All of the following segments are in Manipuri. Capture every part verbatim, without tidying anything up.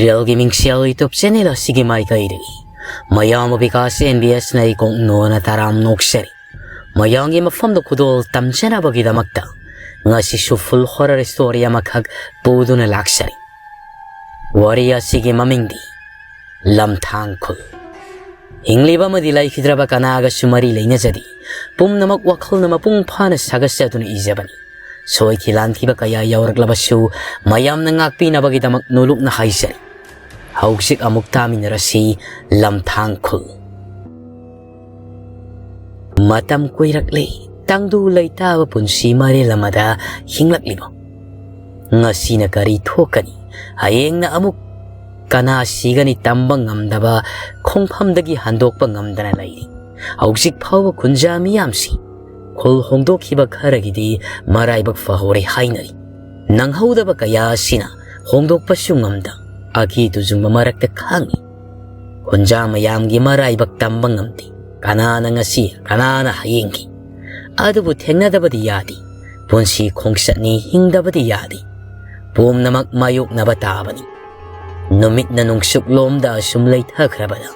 ꯔꯤꯌꯦꯜꯒꯤ ꯃꯤꯡꯁꯦꯜ YouTube ꯆꯦꯅꯦꯜ ꯑꯁꯤꯒꯤ ꯃꯥꯏꯀꯩꯗꯒꯤ ꯃꯌꯥꯝꯕ ꯕꯤꯀꯥꯁ ꯑꯦꯟ ꯕꯤ ꯑꯦꯁꯅ ꯏꯀꯣꯛ ꯅꯣꯅ ꯇꯔꯥꯝ ꯅꯣꯛꯆꯔꯤ꯫ ꯃꯌꯥꯝꯒꯤ ꯃꯐꯝꯗ ꯈꯨꯗꯣꯜ ꯇꯝꯖꯅꯕꯒꯤꯗꯃꯛꯇ ꯉꯁꯤꯁꯨ ꯐꯨꯜ ꯍꯣꯔꯔ ꯁ꯭ꯇꯣꯔꯤ ꯑꯃꯈꯛ ꯄꯨꯗꯨꯅ ꯂꯥꯛꯆꯔꯤ꯫ ꯋꯥꯔꯤ ꯑꯁꯤꯒꯤ ꯃꯃꯤꯡꯗꯤ ꯂꯝꯊꯥꯡ ꯈꯨꯜ꯫ ꯍꯤꯡꯂꯤꯕ ꯑꯃꯗꯤ ꯂꯩꯈꯤꯗ꯭ꯔꯕ ꯀꯅꯥꯒꯁꯨ ꯃꯔꯤ ꯂꯩꯅꯖꯗꯦ꯫ ꯄꯨꯝꯅꯃꯛ ꯋꯥꯈꯜꯅ ꯃꯄꯨꯡ ꯐꯥꯅ ꯁꯥꯒꯠꯆꯗꯨꯅ ꯏꯖꯕꯅꯤ꯫ ꯁꯣꯏꯈꯤ ꯂꯥꯟꯈꯤꯕ ꯀꯌꯥ ꯌꯥꯎꯔꯛꯂꯕꯁꯨ ꯃꯌꯥꯝꯅ ꯉꯥꯛꯄꯤꯅꯕꯒꯤꯗꯃꯛ ꯅꯣꯂꯨꯛꯅ ꯍꯥꯏꯖꯔꯤ꯫ ꯍꯧꯖꯤꯛ ꯑꯃꯨꯛ ꯇꯥꯃꯤꯟꯅꯔꯁꯤ ꯂꯝꯊꯥꯡ ꯈꯨꯜ꯫ ꯃꯇꯝ ꯀꯨꯏꯔꯛꯂꯦ ꯇꯪꯗꯨ ꯂꯩꯇꯥꯕ ꯄꯨꯟꯁꯤ ꯃꯔꯦꯜ ꯑꯃꯗ ꯍꯤꯡꯂꯛꯂꯤꯕ꯫ ꯉꯁꯤꯅ ꯀꯔꯤ ꯊꯣꯛꯀꯅꯤ, ꯍꯌꯦꯡꯅ ꯑꯃꯨꯛ ꯀꯅꯥ ꯁꯤꯒꯅꯤ ꯇꯝꯕ ꯉꯝꯗꯕ ꯈꯣꯡꯐꯝꯗꯒꯤ ꯍꯟꯗꯣꯛꯄ ꯉꯝꯗꯅ ꯂꯩꯔꯤ꯫ ꯍꯧꯖꯤꯛ ꯐꯥꯎꯕ ꯈꯨꯟꯖꯥ ꯃꯤꯌꯥꯝꯁꯤ ꯈꯨꯜ ꯍꯣꯡꯗꯣꯛꯈꯤꯕ ꯈꯔꯒꯤꯗꯤ ꯃꯔꯥꯏꯕꯛ ꯐꯍꯧꯔꯦ ꯍꯥꯏꯅꯔꯤ꯫ ꯅꯪꯍꯧꯗꯕ ꯀꯌꯥ ꯑꯁꯤꯅ ꯍꯣꯡꯗꯣꯛꯄꯁꯨ ꯉꯝꯗ ꯑꯀꯤ ꯇꯨꯖꯨꯡꯕ ꯃꯔꯛꯇ ꯈꯥꯡꯏ꯫ ꯈꯨꯟꯖꯥ ꯃꯌꯥꯝꯒꯤ ꯃꯔꯥꯏꯕꯛ ꯇꯝꯕ ꯉꯝꯗꯦ꯫ ꯀꯅꯥꯅ ꯉꯁꯤ, ꯀꯅꯥꯅ ꯍꯌꯦꯡꯒꯤ꯫ ꯑꯗꯨꯕꯨ ꯊꯦꯡꯅꯗꯕꯗꯤ ꯌꯥꯗꯦ꯫ ꯄꯨꯟꯁꯤ ꯈꯣꯡꯆꯠꯅꯤ, ꯍꯤꯡꯗꯕꯗꯤ ꯌꯥꯗꯦ꯫ ꯄꯨꯝꯅꯃꯛ ꯃꯥꯌꯣꯛꯅꯕ ꯇꯥꯕꯅꯤ꯫ ꯅꯨꯃꯤꯠꯅ ꯅꯨꯡꯁꯨꯛꯂꯣꯝꯗ ꯑꯁꯨꯝ ꯂꯩꯊꯈ꯭ꯔꯕꯗ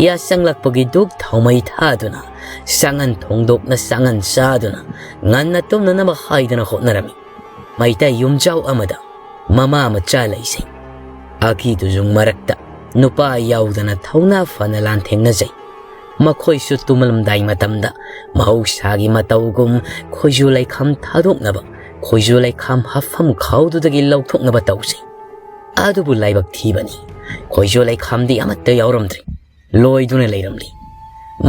ꯌꯥꯆꯪꯂꯛꯄꯒꯤ ꯗꯨꯛ ꯊꯥꯎꯃꯩ ꯊꯥꯗꯨꯅ, ꯆꯥꯉꯟ ꯊꯣꯡꯗꯣꯛꯅ ꯆꯥꯉꯟ ꯆꯥꯗꯨꯅ, ꯉꯟꯅ ꯇꯨꯝꯅꯅꯕ ꯍꯥꯏꯗꯨꯅ ꯍꯣꯠꯅꯔꯝꯃꯤ꯫ ꯃꯩꯇꯩ ꯌꯨꯝꯖꯥꯎ ꯑꯃꯗ ꯃꯃꯥ ꯃꯆꯥ ꯂꯩꯖꯩ꯫ ꯑꯀꯤ ꯇꯨꯖꯨꯡ ꯃꯔꯛꯇ ꯅꯨꯄꯥ ꯌꯥꯎꯗꯅ ꯊꯧꯅꯥ ꯐꯅ ꯂꯥꯟꯊꯦꯡꯅꯖꯩ꯫ ꯃꯈꯣꯏꯁꯨ ꯇꯨꯝꯂꯝꯗꯥꯏ ꯃꯇꯝꯗ ꯃꯍꯧꯁꯥꯒꯤ ꯃꯇꯧꯒꯨꯝ ꯈꯣꯏꯖꯨ ꯂꯩꯈꯥꯝ ꯊꯥꯗꯣꯛꯅꯕ, ꯈꯣꯏꯖꯨ ꯂꯩꯈꯥꯝ ꯍꯥꯞꯐꯝ ꯈꯥꯎꯗꯨꯗꯒꯤ ꯂꯧꯊꯣꯛꯅꯕ ꯇꯧꯖꯩ꯫ ꯑꯗꯨꯕꯨ ꯂꯥꯏꯕꯛ ꯊꯤꯕꯅꯤ, ꯈꯣꯏꯖꯨ ꯂꯩꯈꯥꯝꯗꯤ ꯑꯃꯠꯇ ꯌꯥꯎꯔꯝꯗ꯭ꯔꯦ꯫ ꯂꯣꯏꯗꯨꯅ ꯂꯩꯔꯝꯂꯤ꯫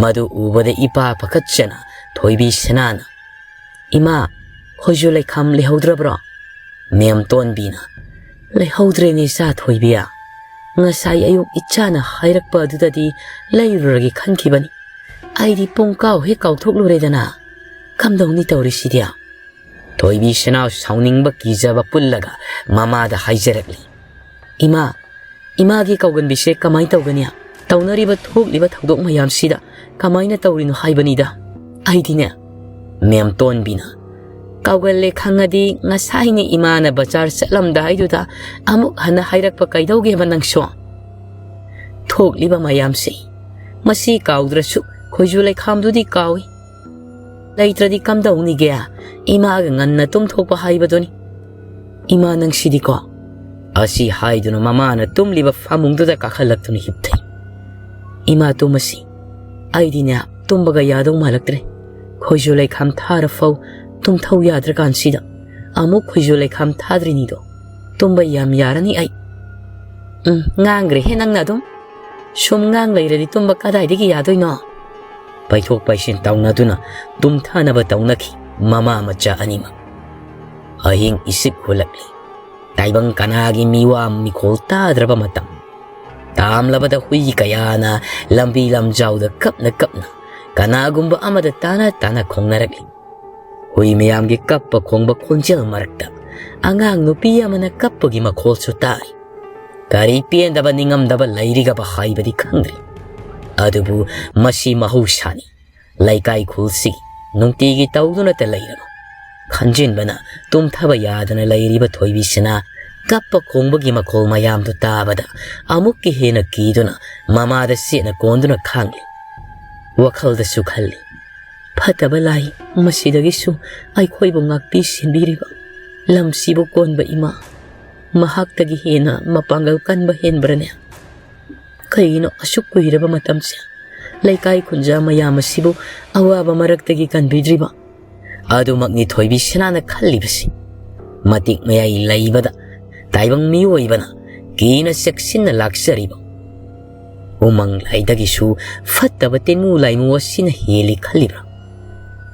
ꯃꯗꯨ ꯎꯕꯗ ꯏꯄꯥ ꯄꯥꯈꯠꯆꯅ ꯊꯣꯏꯕꯤ ꯁꯅꯥꯅ, "ꯏꯃꯥ, ꯈꯣꯏꯖꯨ ꯂꯩꯈꯥꯝ ꯂꯩꯍꯧꯗ꯭ꯔꯕ꯭ꯔꯣ?" ꯃꯦꯝ ꯇꯣꯟꯕꯤꯅ, "ꯂꯩꯍꯧꯗ꯭ꯔꯦꯅꯦ ꯏꯆꯥ ꯊꯣꯏꯕꯤ꯫ ꯉꯁꯥꯏ ꯑꯌꯨꯛ ꯏꯆꯥꯅ ꯍꯥꯏꯔꯛꯄ ꯑꯗꯨꯗꯗꯤ ꯂꯩꯔꯨꯔꯒꯦ ꯈꯟꯈꯤꯕꯅꯤ꯫ ꯑꯩꯗꯤ ꯄꯨꯡ ꯀꯥꯎ ꯍꯦꯛ ꯀꯥꯎꯊꯣꯛꯂꯨꯔꯦꯗꯅ꯫ ꯀꯝꯗꯧꯅꯤ ꯇꯧꯔꯤꯁꯤꯗꯤ?" ꯊꯣꯏꯕꯤ ꯁꯅꯥ ꯁꯥꯎꯅꯤꯡꯕ ꯀꯤꯖꯕ ꯄꯨꯜꯂꯒ ꯃꯃꯥꯗ ꯍꯥꯏꯖꯔꯛꯂꯤ, "ꯏꯃꯥ, ꯏꯃꯥꯒꯤ ꯀꯧꯒꯟꯕꯤꯁꯦ ꯀꯃꯥꯏ ꯇꯧꯒꯅꯤ? ꯇꯧꯅꯔꯤꯕ ꯊꯣꯛꯂꯤꯕ ꯊꯧꯗꯣꯛ ꯃꯌꯥꯝꯁꯤꯗ ꯀꯃꯥꯏꯅ ꯇꯧꯔꯤꯅꯣ ꯍꯥꯏꯕꯅꯤꯗ꯫ ꯑꯩꯗꯤꯅꯦ," ꯃꯦꯝ ꯇꯣꯟꯕꯤꯅ, ꯀꯥꯎꯒꯜꯂꯦ ꯈꯪꯉꯗꯤ ꯉꯁꯥꯏꯅ ꯏꯃꯥꯅ ꯕꯖꯥꯔ ꯆꯠꯂꯝꯗꯥꯏꯗꯨꯗ ꯑꯃꯨꯛ ꯍꯟꯅ ꯍꯥꯏꯔꯛꯄ ꯀꯩꯗꯧꯒꯦꯕ ꯅꯪꯁꯨ? ꯊꯣꯛꯂꯤꯕ ꯃꯌꯥꯝꯁꯦ ꯃꯁꯤ ꯀꯥꯎꯗ꯭ꯔꯁꯨ ꯈꯣꯏꯖꯨ ꯂꯩꯈꯥꯝꯗꯨꯗꯤ ꯀꯥꯎꯏ꯫ ꯂꯩꯇ꯭ꯔꯗꯤ ꯀꯝꯗꯧꯅꯤꯒꯦ? ꯏꯃꯥꯒ ꯉꯟꯅ ꯇꯨꯝꯊꯣꯛꯄ ꯍꯥꯏꯕꯗꯨꯅꯤ꯫ ꯏꯃꯥ ꯅꯪꯁꯤꯗꯤꯀꯣ꯫ ꯑꯁꯤ ꯍꯥꯏꯗꯨꯅ ꯃꯃꯥꯅ ꯇꯨꯝꯂꯤꯕ ꯐꯃꯨꯡꯗꯨꯗ ꯀꯥꯈꯠꯂꯛꯇꯨꯅ ꯍꯤꯞꯊꯩ꯫ ꯏꯃꯥ ꯇꯨꯝꯃꯁꯤ꯫ ꯑꯩꯗꯤꯅꯦ ꯇꯨꯝꯕꯒ ꯌꯥꯗꯧ ꯃꯥꯜꯂꯛꯇ꯭ꯔꯦ꯫ ꯈꯣꯏꯖꯨ ꯂꯩꯈꯥꯝ ꯊꯥꯔꯐꯧ ꯇꯨꯝꯊꯧ ꯌꯥꯗ꯭ꯔꯀꯥꯟꯁꯤꯗ ꯑꯃꯨꯛ ꯈꯣꯏꯖꯨ ꯂꯩꯈꯥꯝ ꯊꯥꯗ꯭ꯔꯤꯅꯤꯗꯣ꯫ ꯇꯨꯝꯕ ꯌꯥꯝ ꯌꯥꯔꯅꯤ ꯑꯩ꯫ ꯎꯝ, ꯉꯥꯡꯈ꯭ꯔꯦꯍꯦ ꯅꯪꯅ ꯑꯗꯨꯝ꯫ ꯁꯨꯝ ꯉꯥꯡ ꯂꯩꯔꯗꯤ ꯇꯨꯝꯕ ꯀꯗꯥꯏꯗꯒꯤ ꯌꯥꯗꯣꯏꯅꯣ? ꯄꯩꯊꯣꯛ ꯄꯩꯁꯤꯟ ꯇꯧꯅꯗꯨꯅ ꯇꯨꯝꯊꯅꯕ ꯇꯧꯅꯈꯤ ꯃꯃꯥ ꯃꯆꯥ ꯑꯅꯤꯃꯛ꯫ ꯑꯍꯤꯡ ꯏꯁꯤꯛ ꯍꯨꯜꯂꯛꯂꯤ꯫ ꯇꯥꯏꯕꯪ ꯀꯅꯥꯒꯤ ꯃꯤꯋꯥ ꯃꯤꯈꯣꯜ ꯇꯥꯗ꯭ꯔꯕ ꯃꯇꯝ꯫ ꯇꯥꯝꯂꯕꯗ ꯍꯨꯏ ꯀꯌꯥꯅ ꯂꯝꯕꯤ ꯂꯝꯖꯥꯎꯗ ꯀꯞꯅ ꯀꯞꯅ ꯀꯅꯥꯒꯨꯝꯕ ꯑꯃꯗ ꯇꯥꯅ ꯇꯥꯅ ꯈꯣꯡꯅꯔꯛꯂꯤ꯫ ꯍꯨꯏ ꯃꯌꯥꯝꯒꯤ ꯀꯞꯄ ꯈꯣꯡꯕ ꯈꯣꯟꯖꯦꯜ ꯃꯔꯛꯇ ꯑꯉꯥꯡ ꯅꯨꯄꯤ ꯑꯃꯅ ꯀꯞꯄꯒꯤ ꯃꯈꯣꯜꯁꯨ ꯇꯥꯔꯤ꯫ ꯀꯔꯤ ꯄꯦꯟꯗꯕ ꯅꯤꯡꯉꯝꯗꯕ ꯂꯩꯔꯤꯒꯕ ꯍꯥꯏꯕꯗꯤ ꯈꯪꯗ꯭ꯔꯤ꯫ ꯑꯗꯨꯕꯨ ꯃꯁꯤ ꯃꯍꯧꯁꯥꯅꯤ꯫ ꯂꯩꯀꯥꯏ ꯈꯨꯜꯁꯤꯒꯤ ꯅꯨꯡꯇꯤꯒꯤ ꯇꯧꯗꯨꯅꯇ ꯂꯩꯔꯕ ꯈꯟꯖꯤꯟꯕꯅ ꯇꯨꯝꯊꯕ ꯌꯥꯗꯅ ꯂꯩꯔꯤꯕ ꯊꯣꯏꯕꯤꯁꯤꯅ ꯀꯞꯄ ꯈꯣꯡꯕꯒꯤ ꯃꯈꯣꯜ ꯃꯌꯥꯝꯗꯨ ꯇꯥꯕꯗ ꯑꯃꯨꯛꯀ ꯍꯦꯟꯅ ꯀꯤꯗꯨꯅ ꯃꯃꯥꯗ ꯆꯦꯠꯅ ꯀꯣꯟꯗꯨꯅ ꯈꯥꯡꯂꯤ꯫ ꯋꯥꯈꯜꯗꯁꯨ ꯈꯜꯂꯤ, "ꯐꯠꯇꯕ ꯂꯥꯏ ꯃꯁꯤꯗꯒꯤꯁꯨ ꯑꯩꯈꯣꯏꯕꯨ ꯉꯥꯛꯄꯤ ꯁꯦꯟꯕꯤꯔꯤꯕ ꯂꯝꯁꯤꯕꯨ ꯀꯣꯟꯕ ꯏꯃꯥ, ꯃꯍꯥꯛꯇꯒꯤ ꯍꯦꯟꯅ ꯃꯄꯥꯡꯒꯜ ꯀꯟꯕ ꯍꯦꯟꯕ꯭ꯔꯅꯦ? ꯀꯩꯒꯤꯅꯣ ꯑꯁꯨꯛ ꯀꯨꯏꯔꯕ ꯃꯇꯝꯁꯦ ꯂꯩꯀꯥꯏ ꯈꯨꯟꯖꯥ ꯃꯌꯥꯝ ꯑꯁꯤꯕꯨ ꯑꯋꯥꯕ ꯃꯔꯛꯇꯒꯤ ꯀꯟꯕꯤꯗ꯭ꯔꯤꯕ?" ꯑꯗꯨꯃꯛꯅꯤ ꯊꯣꯏꯕꯤ ꯁꯅꯥꯅ ꯈꯜꯂꯤꯕꯁꯤ꯫ ꯃꯇꯤꯛ ꯃꯌꯥꯏ ꯂꯩꯕꯗ ꯇꯥꯏꯕꯪ ꯃꯤꯑꯣꯏꯕꯅ ꯀꯤꯅ ꯆꯦꯛꯁꯤꯟꯅ ꯂꯥꯛꯆꯔꯤꯕ ꯎꯃꯪ ꯂꯥꯏꯗꯒꯤꯁꯨ ꯐꯠꯇꯕ ꯇꯤꯟꯃꯨ ꯂꯥꯏꯃꯨ ꯑꯁꯤꯅ ꯍꯦꯜꯂꯤ ꯈꯜꯂꯤꯕ꯭ꯔꯥ?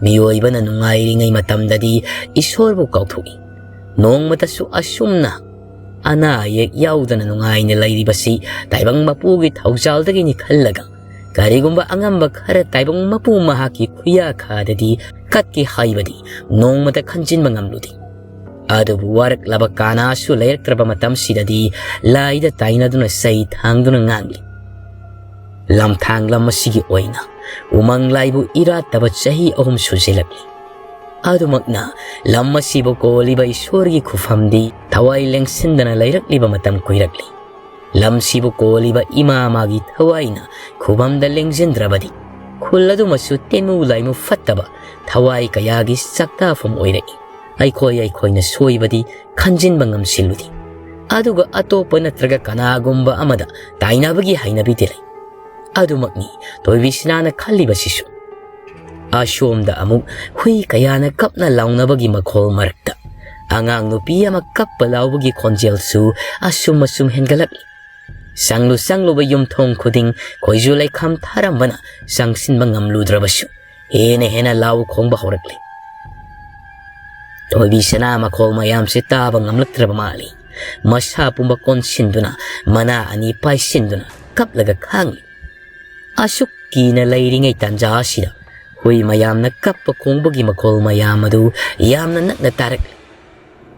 ꯃꯤꯑꯣꯏꯕꯅ ꯅꯨꯡꯉꯥꯏꯔꯤꯉꯩ ꯃꯇꯝꯗꯗꯤ ꯏꯁꯣꯔꯕꯨ ꯀꯥꯎꯊꯣꯛꯏ꯫ ꯅꯣꯡꯃꯇꯁꯨ ꯑꯁꯨꯝꯅ ꯑꯅꯥ ꯑꯌꯦꯛ ꯌꯥꯎꯗꯅ ꯅꯨꯡꯉꯥꯏꯅ ꯂꯩꯔꯤꯕꯁꯤ ꯇꯥꯏꯕꯪ ꯃꯄꯨꯒꯤ ꯊꯧꯖꯥꯜꯗꯒꯤꯅꯤ ꯈꯜꯂꯒ, ꯀꯔꯤꯒꯨꯝꯕ ꯑꯉꯝꯕ ꯈꯔ ꯇꯥꯏꯕꯪ ꯃꯄꯨ ꯃꯍꯥꯛꯀꯤ ꯈꯨꯌꯥꯈꯥꯗꯗꯤ ꯀꯠꯀꯦ ꯍꯥꯏꯕꯗꯤ ꯅꯣꯡꯃꯇ ꯈꯟꯖꯤꯟꯕ ꯉꯝꯂꯨꯗꯦ꯫ ꯑꯗꯨꯕꯨ ꯋꯥꯔꯛꯂꯕ ꯀꯅꯥꯁꯨ ꯂꯩꯔꯛꯇ꯭ꯔꯕ ꯃꯇꯝꯁꯤꯗꯗꯤ ꯂꯥꯏꯗ ꯇꯥꯏꯅꯗꯨꯅ ꯆꯩ ꯊꯥꯡꯗꯨꯅ ꯉꯥꯡꯂꯤ꯫ ꯂꯝꯊꯥꯡ ꯂꯝ ꯑꯁꯤꯒꯤ ꯑꯣꯏꯅ ꯎꯃꯪ ꯂꯥꯏꯕꯨ ꯏꯔꯥꯠꯇꯕ ꯆꯍꯤ ꯑꯍꯨꯝ ꯁꯨꯖꯤꯜꯂꯛꯂꯤ꯫ ꯑꯗꯨꯃꯛꯅ ꯂꯝ ꯑꯁꯤꯕꯨ ꯀꯣꯜꯂꯤꯕ ꯏꯁꯣꯔꯒꯤ ꯈꯨꯐꯝꯗꯤ ꯊꯋꯥꯏ ꯂꯦꯡꯁꯤꯟꯗꯅ ꯂꯩꯔꯛꯂꯤꯕ ꯃꯇꯝ ꯀꯨꯏꯔꯛꯂꯤ꯫ ꯂꯝꯁꯤꯕꯨ ꯀꯣꯜꯂꯤꯕ ꯏꯃꯥ ꯃꯥꯒꯤ ꯊꯋꯥꯏꯅ ꯈꯨꯕꯝꯗ ꯂꯦꯡꯁꯤꯟꯗ꯭ꯔꯕꯗꯤ ꯈꯨꯜ ꯑꯗꯨꯃꯁꯨ ꯇꯦꯅꯨ ꯂꯥꯏꯃꯨ ꯐꯠꯇꯕ ꯊꯋꯥꯏ ꯀꯌꯥꯒꯤ ꯆꯥꯛꯇꯥꯐꯝ ꯑꯣꯏꯔꯛꯏ꯫ ꯑꯩꯈꯣꯏ ꯑꯩꯈꯣꯏꯅ ꯁꯣꯏꯕꯗꯤ ꯈꯟꯖꯤꯟꯕ ꯉꯝꯁꯤꯜꯂꯨꯗꯦ꯫ ꯑꯗꯨꯒ ꯑꯇꯣꯞꯄ ꯅꯠꯇ꯭ꯔꯒ ꯀꯅꯥꯒꯨꯝꯕ ꯑꯃꯗ ꯇꯥꯏꯅꯕꯒꯤ ꯍꯩꯅꯕꯤꯗꯤ ꯂꯩ꯫ ꯑꯗꯨꯃꯛꯅꯤ ꯊꯣꯏꯕꯤꯁꯅꯥꯅ ꯈꯜꯂꯤꯕꯁꯤꯁꯨ꯫ ꯑꯁꯣꯝꯗ ꯑꯃꯨꯛ ꯍꯨꯏ ꯀꯌꯥꯅ ꯀꯞꯅ ꯂꯥꯎꯅꯕꯒꯤ ꯃꯈꯣꯜ ꯃꯔꯛꯇ ꯑꯉꯥꯡ ꯅꯨꯄꯤ ꯑꯃ ꯀꯞꯄ ꯂꯥꯎꯕꯒꯤ ꯈꯣꯟꯖꯦꯜꯁꯨ ꯑꯁꯨꯝ ꯑꯁꯨꯝ ꯍꯦꯟꯒꯠꯂꯛꯂꯤ꯫ ꯆꯪꯂꯨ ꯆꯪꯂꯨꯕ ꯌꯨꯝꯊꯣꯡ ꯈꯨꯗꯤꯡ ꯈꯣꯏꯖꯨ ꯂꯩꯈꯥꯝ ꯊꯥꯔꯝꯕꯅ ꯆꯪꯁꯤꯟꯕ ꯉꯝꯂꯨꯗ꯭ꯔꯕꯁꯨ ꯍꯦꯟꯅ ꯍꯦꯟꯅ ꯂꯥꯎ ꯈꯣꯡꯕ ꯍꯧꯔꯛꯂꯤ꯫ ꯊꯣꯏꯕꯤꯁꯅꯥ ꯃꯈꯣꯜ ꯃꯌꯥꯝꯁꯦ ꯇꯥꯕ ꯉꯝꯂꯛꯇ꯭ꯔꯕ ꯃꯥꯜꯂꯤ꯫ ꯃꯁꯥ ꯄꯨꯝꯕ ꯀꯣꯟꯁꯤꯟꯗꯨꯅ, ꯃꯅꯥ ꯑꯅꯤ ꯄꯥꯏꯁꯤꯟꯗꯨꯅ ꯀꯞꯂꯒ ꯈꯥꯡꯂꯤ꯫ ꯑꯁꯨꯛ ꯀꯤꯅ ꯂꯩꯔꯤꯉꯩ ꯇꯥꯟꯖꯥ ꯑꯁꯤꯗ ꯍꯨꯏ ꯃꯌꯥꯝꯅ ꯀꯞꯄ ꯈꯣꯡꯕꯒꯤ ꯃꯈꯣꯜ ꯃꯌꯥꯝ ꯑꯗꯨ ꯌꯥꯝꯅ ꯅꯛꯅ ꯇꯥꯔꯛꯂꯤ꯫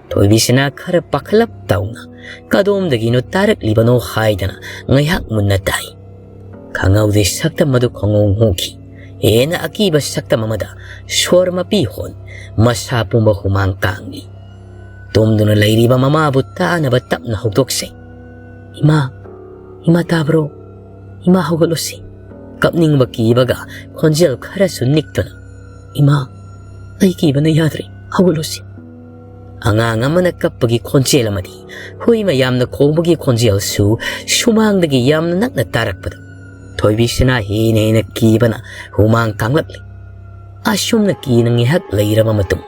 ꯊꯣꯏꯕꯤꯁꯅꯥ ꯈꯔ ꯄꯥꯈꯠꯂꯞ ꯇꯧꯅ ꯀꯗꯣꯝꯗꯒꯤꯅꯣ ꯇꯥꯔꯛꯂꯤꯕꯅꯣ ꯍꯥꯏꯗꯅ ꯉꯥꯏꯍꯥꯛ ꯃꯨꯟꯅ ꯇꯥꯏ꯫ ꯈꯪꯍꯧꯗꯦ, ꯁꯛꯇꯝ ꯑꯗꯨ ꯈꯣꯡꯉꯧ ꯉꯧꯈꯤ꯫ ꯍꯦꯟꯅ ꯑꯀꯤꯕ ꯁꯛꯇꯝ ꯑꯃꯗ ꯁꯣꯔ ꯃꯄꯤ ꯍꯣꯟ, ꯃꯁꯥ ꯄꯨꯝꯕ ꯍꯨꯃꯥꯡ ꯀꯥꯡꯂꯤ꯫ ꯇꯨꯝꯗꯨꯅ ꯂꯩꯔꯤꯕ ꯃꯃꯥꯕꯨ ꯇꯥꯅꯕ ꯇꯞꯅ ꯍꯧꯗꯣꯛꯆꯩ꯫ "ꯏꯃꯥ, ꯏꯃꯥ ꯇꯥꯕ꯭ꯔꯣ? ꯏꯃꯥ ꯍꯧꯒꯠꯂꯨꯁꯤ꯫" ꯀꯞꯅꯤꯡꯕ ꯀꯤꯕꯒ ꯈꯣꯟꯖꯦꯜ ꯈꯔꯁꯨ ꯅꯤꯛꯇꯨꯅ, "ꯏꯃꯥ, ꯑꯩ ꯀꯤꯕꯅ ꯌꯥꯗ꯭ꯔꯦ, ꯍꯧꯒꯠꯂꯨꯁꯤ꯫" ꯑꯉꯥꯡ ꯑꯃꯅ ꯀꯞꯄꯒꯤ ꯈꯣꯟꯖꯦꯜ ꯑꯃꯗꯤ ꯍꯨꯏ ꯃꯌꯥꯝꯅ ꯈꯣꯡꯕꯒꯤ ꯈꯣꯟꯖꯦꯜꯁꯨ ꯁꯨꯃꯥꯡꯗꯒꯤ ꯌꯥꯝꯅ ꯅꯛꯅ ꯇꯥꯔꯛꯄꯗ ꯊꯣꯏꯕꯤꯁꯅꯥ ꯍꯦꯟꯅ ꯍꯦꯟꯅ ꯀꯤꯕꯅ ꯍꯨꯃꯥꯡ ꯀꯥꯡꯂꯛꯂꯤ꯫ ꯑꯁꯨꯝꯅ ꯀꯤꯅ ꯉꯥꯏꯍꯥꯛ ꯂꯩꯔꯕ ꯃꯇꯨꯡ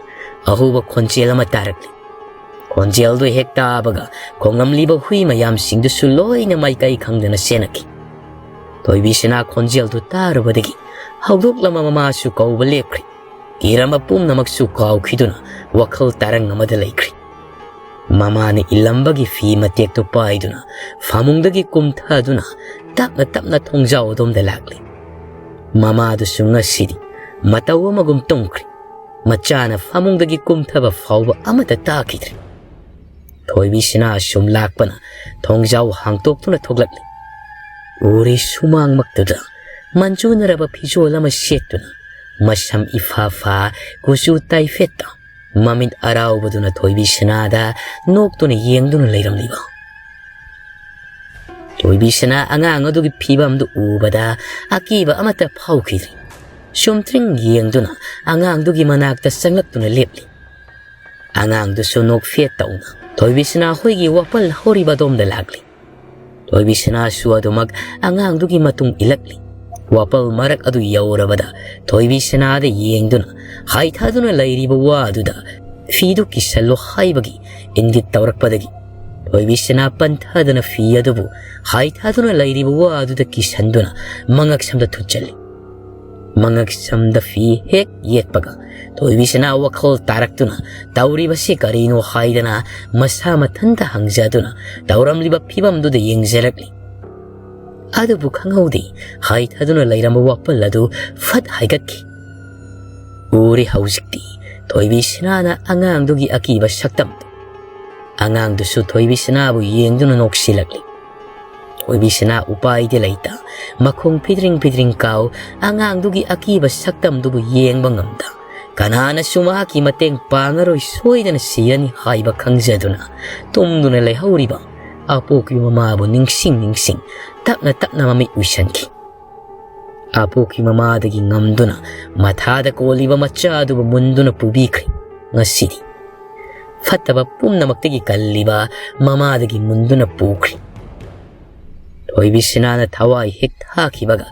ꯑꯍꯧꯕ ꯈꯣꯟꯖꯦꯜ ꯑꯃ ꯇꯥꯔꯛꯂꯤ꯫ ꯈꯣꯟꯖꯦꯜꯗꯨ ꯍꯦꯛ ꯇꯥꯕꯒ ꯈꯣꯡꯂꯝꯂꯤꯕ ꯍꯨꯏ ꯃꯌꯥꯝꯁꯤꯡꯗꯨꯁꯨ ꯂꯣꯏꯅ ꯃꯥꯏꯀꯩ ꯈꯪꯗꯅ ꯆꯦꯟꯅꯈꯤ꯫ ꯊꯣꯏꯕꯤꯁꯅꯥ ꯈꯣꯟꯖꯦꯜꯗꯨ ꯇꯥꯔꯨꯕꯗꯒꯤ ꯍꯧꯗꯣꯛꯂꯝꯕ ꯃꯃꯥꯁꯨ ꯀꯧꯕ ꯂꯦꯞꯈ꯭ꯔꯦ꯫ ꯀꯤꯔꯝꯕ ꯄꯨꯝꯅꯃꯛꯁꯨ ꯀꯥꯎꯈꯤꯗꯨꯅ ꯋꯥꯈꯜ ꯇꯔꯪ ꯑꯃꯗ ꯂꯩꯈ꯭ꯔꯦ꯫ ꯃꯃꯥꯅ ꯏꯜꯂꯝꯕꯒꯤ ꯐꯤ ꯃꯇꯦꯛꯇꯨ ꯄꯥꯏꯗꯨꯅ ꯐꯃꯨꯡꯗꯒꯤ ꯀꯨꯝꯊꯗꯨꯅ ꯇꯞꯅ ꯇꯞꯅ ꯊꯣꯡꯖꯥꯎ ꯑꯗꯣꯝꯗ ꯂꯥꯛꯂꯦ꯫ ꯃꯃꯥꯗꯨꯁꯨ ꯉꯁꯤꯗꯤ ꯃꯇꯧ ꯑꯃꯒꯨꯝ ꯇꯨꯝꯈ꯭ꯔꯦ꯫ ꯃꯆꯥꯅ ꯐꯃꯨꯡꯗꯒꯤ ꯀꯨꯝꯊꯕ ꯐꯥꯎꯕ ꯑꯃꯠꯇ ꯇꯥꯈꯤꯗ꯭ꯔꯦ꯫ ꯊꯣꯏꯕꯤꯁꯅꯥ ꯑꯁꯨꯝ ꯂꯥꯛꯄꯅ ꯊꯣꯡꯖꯥꯎ ꯍꯥꯡꯇꯣꯛꯇꯨꯅ ꯊꯣꯛꯂꯛꯂꯤ꯫ ꯎꯔꯤ ꯁꯨꯃꯥꯡꯃꯛꯇꯨꯗ ꯃꯟꯖꯨꯅꯔꯕ ꯐꯤꯖꯣꯜ ꯑꯃ ꯁꯦꯠꯇꯨꯅ ꯃꯁꯝ ꯏꯐꯥ ꯐꯥ, ꯀꯨꯆꯨ ꯇꯥꯏꯐꯦꯠꯇ, ꯃꯃꯤꯠ ꯑꯔꯥꯎꯕꯗꯨꯅ ꯊꯣꯏꯕꯤ ꯁꯅꯥꯗ ꯅꯣꯛꯇꯨꯅ ꯌꯦꯡꯗꯨꯅ ꯂꯩꯔꯝꯂꯤꯕ꯫ ꯊꯣꯏꯕꯤ ꯁꯅꯥ ꯑꯉꯥꯡ ꯑꯗꯨꯒꯤ ꯐꯤꯕꯝꯗꯨ ꯎꯕꯗ ꯑꯀꯤꯕ ꯑꯃꯠꯇ ꯐꯥꯎꯈꯤꯗ꯭ꯔꯤ꯫ ꯆꯨꯝꯇ꯭ꯔꯤꯡ ꯌꯦꯡꯗꯨꯅ ꯑꯉꯥꯡꯗꯨꯒꯤ ꯃꯅꯥꯛꯇ ꯆꯪꯂꯛꯇꯨꯅ ꯂꯦꯞꯂꯤ꯫ ꯑꯉꯥꯡꯗꯨꯁꯨ ꯅꯣꯛꯐꯦꯠ ꯇꯧꯅ ꯊꯣꯏꯕꯤ ꯁꯅꯥ ꯍꯣꯏꯒꯤ ꯋꯥꯄꯜ ꯍꯧꯔꯤꯕ ꯑꯗꯣꯝꯗ ꯂꯥꯛꯂꯤ꯫ ꯊꯣꯏꯕꯤ ꯁꯅꯥꯁꯨ ꯑꯗꯨꯃꯛ ꯑꯉꯥꯡꯗꯨꯒꯤ ꯃꯇꯨꯡ ꯏꯜꯂꯛꯂꯤ꯫ ꯋꯥꯄꯜ ꯃꯔꯛ ꯑꯗꯨ ꯌꯧꯔꯕꯗ ꯊꯣꯏꯕꯤ ꯁꯅꯥꯗ ꯌꯦꯡꯗꯨꯅ ꯍꯥꯏꯊꯗꯨꯅ ꯂꯩꯔꯤꯕ ꯋꯥ ꯑꯗꯨꯗ ꯐꯤꯗꯨ ꯀꯤꯁꯜꯂꯣ ꯍꯥꯏꯕꯒꯤ ꯏꯪꯒꯤꯠ ꯇꯧꯔꯛꯄꯗꯒꯤ ꯊꯣꯏꯕꯤ ꯁꯅꯥ ꯄꯟꯊꯗꯅ ꯐꯤ ꯑꯗꯨꯕꯨ ꯍꯥꯏꯊꯗꯨꯅ ꯂꯩꯔꯤꯕ ꯋꯥ ꯑꯗꯨꯗ ꯀꯤꯁꯟꯗꯨꯅ ꯃꯉꯛꯁꯝꯗ ꯊꯨꯠꯆꯜꯂꯤ꯫ ꯃꯉꯛꯁꯝꯗ ꯐꯤ ꯍꯦꯛ ꯌꯦꯠꯄꯒ ꯊꯣꯏꯕꯤ ꯁꯅꯥ ꯋꯥꯈꯜ ꯇꯥꯔꯛꯇꯨꯅ ꯇꯧꯔꯤꯕꯁꯤ ꯀꯔꯤꯅꯣ ꯍꯥꯏꯗꯅ ꯃꯁꯥ ꯃꯊꯟꯇ ꯍꯪꯖꯗꯨꯅ ꯇꯧꯔꯝꯂꯤꯕ ꯐꯤꯕꯝꯗꯨꯗ ꯌꯦꯡꯖꯔꯛꯂꯤ꯫ ꯑꯗꯨꯕꯨ ꯈꯪꯍꯧꯗꯦ, ꯍꯥꯏꯊꯗꯨꯅ ꯂꯩꯔꯝꯕ ꯋꯥꯄꯜ ꯑꯗꯨ ꯐꯠ ꯍꯥꯏꯒꯠꯈꯤ꯫ ꯎꯔꯦ ꯍꯧꯖꯤꯛꯇꯤ ꯊꯣꯏꯕꯤ ꯁꯅꯥꯅ ꯑꯉꯥꯡꯗꯨꯒꯤ ꯑꯀꯤꯕ ꯁꯛꯇꯝꯗꯨ꯫ ꯑꯉꯥꯡꯗꯨꯁꯨ ꯊꯣꯏꯕꯤ ꯁꯅꯥꯕꯨ ꯌꯦꯡꯗꯨꯅ ꯅꯣꯛꯁꯤꯜꯂꯛꯂꯤ꯫ ꯊꯣꯏꯕꯤ ꯁꯅꯥ ꯎꯄꯥꯏꯗꯤ ꯂꯩꯇ ꯃꯈꯣꯡ ꯐꯤꯗ꯭ꯔꯤꯡ ꯐꯤꯗ꯭ꯔꯤꯡ ꯀꯥꯎ ꯑꯉꯥꯡꯗꯨꯒꯤ ꯑꯀꯤꯕ ꯁꯛꯇꯝꯗꯨꯕꯨ ꯌꯦꯡꯕ ꯉꯝꯗ, ꯀꯅꯥꯅꯁꯨ ꯃꯍꯥꯛꯀꯤ ꯃꯇꯦꯡ ꯄꯥꯡꯉꯔꯣꯏ, ꯁꯣꯏꯗꯅ ꯁꯤꯔꯅꯤ ꯍꯥꯏꯕ ꯈꯪꯖꯗꯨꯅ ꯇꯨꯝꯗꯨꯅ ꯂꯩꯍꯧꯔꯤꯕ ꯑꯄꯣꯛꯄꯤ ꯃꯃꯥꯕꯨ ꯅꯤꯡꯁꯤꯡ ꯅꯤꯡꯁꯤꯡ ꯇꯞꯅ ꯇꯞꯅ ꯃꯃꯤꯠ ꯎꯏꯁꯟꯈꯤ꯫ ꯑꯄꯣꯛꯄꯤ ꯃꯃꯥꯗꯒꯤ ꯉꯝꯗꯨꯅ ꯃꯊꯥꯗ ꯀꯣꯜꯂꯤꯕ ꯃꯆꯥ ꯑꯗꯨꯕꯨ ꯃꯨꯟꯗꯨꯅ ꯄꯨꯕꯤꯈ꯭ꯔꯦ꯫ ꯉꯁꯤꯗꯤ ꯐꯠꯇꯕ ꯄꯨꯝꯅꯃꯛꯇꯒꯤ ꯀꯜꯂꯤꯕ ꯃꯃꯥꯗꯒꯤ ꯃꯨꯟꯗꯨꯅ ꯄꯨꯈ꯭ꯔꯦ꯫ ꯊꯣꯏꯕꯤ ꯁꯅꯥꯅ ꯊꯋꯥꯏ ꯍꯦꯛ ꯊꯥꯈꯤꯕꯒ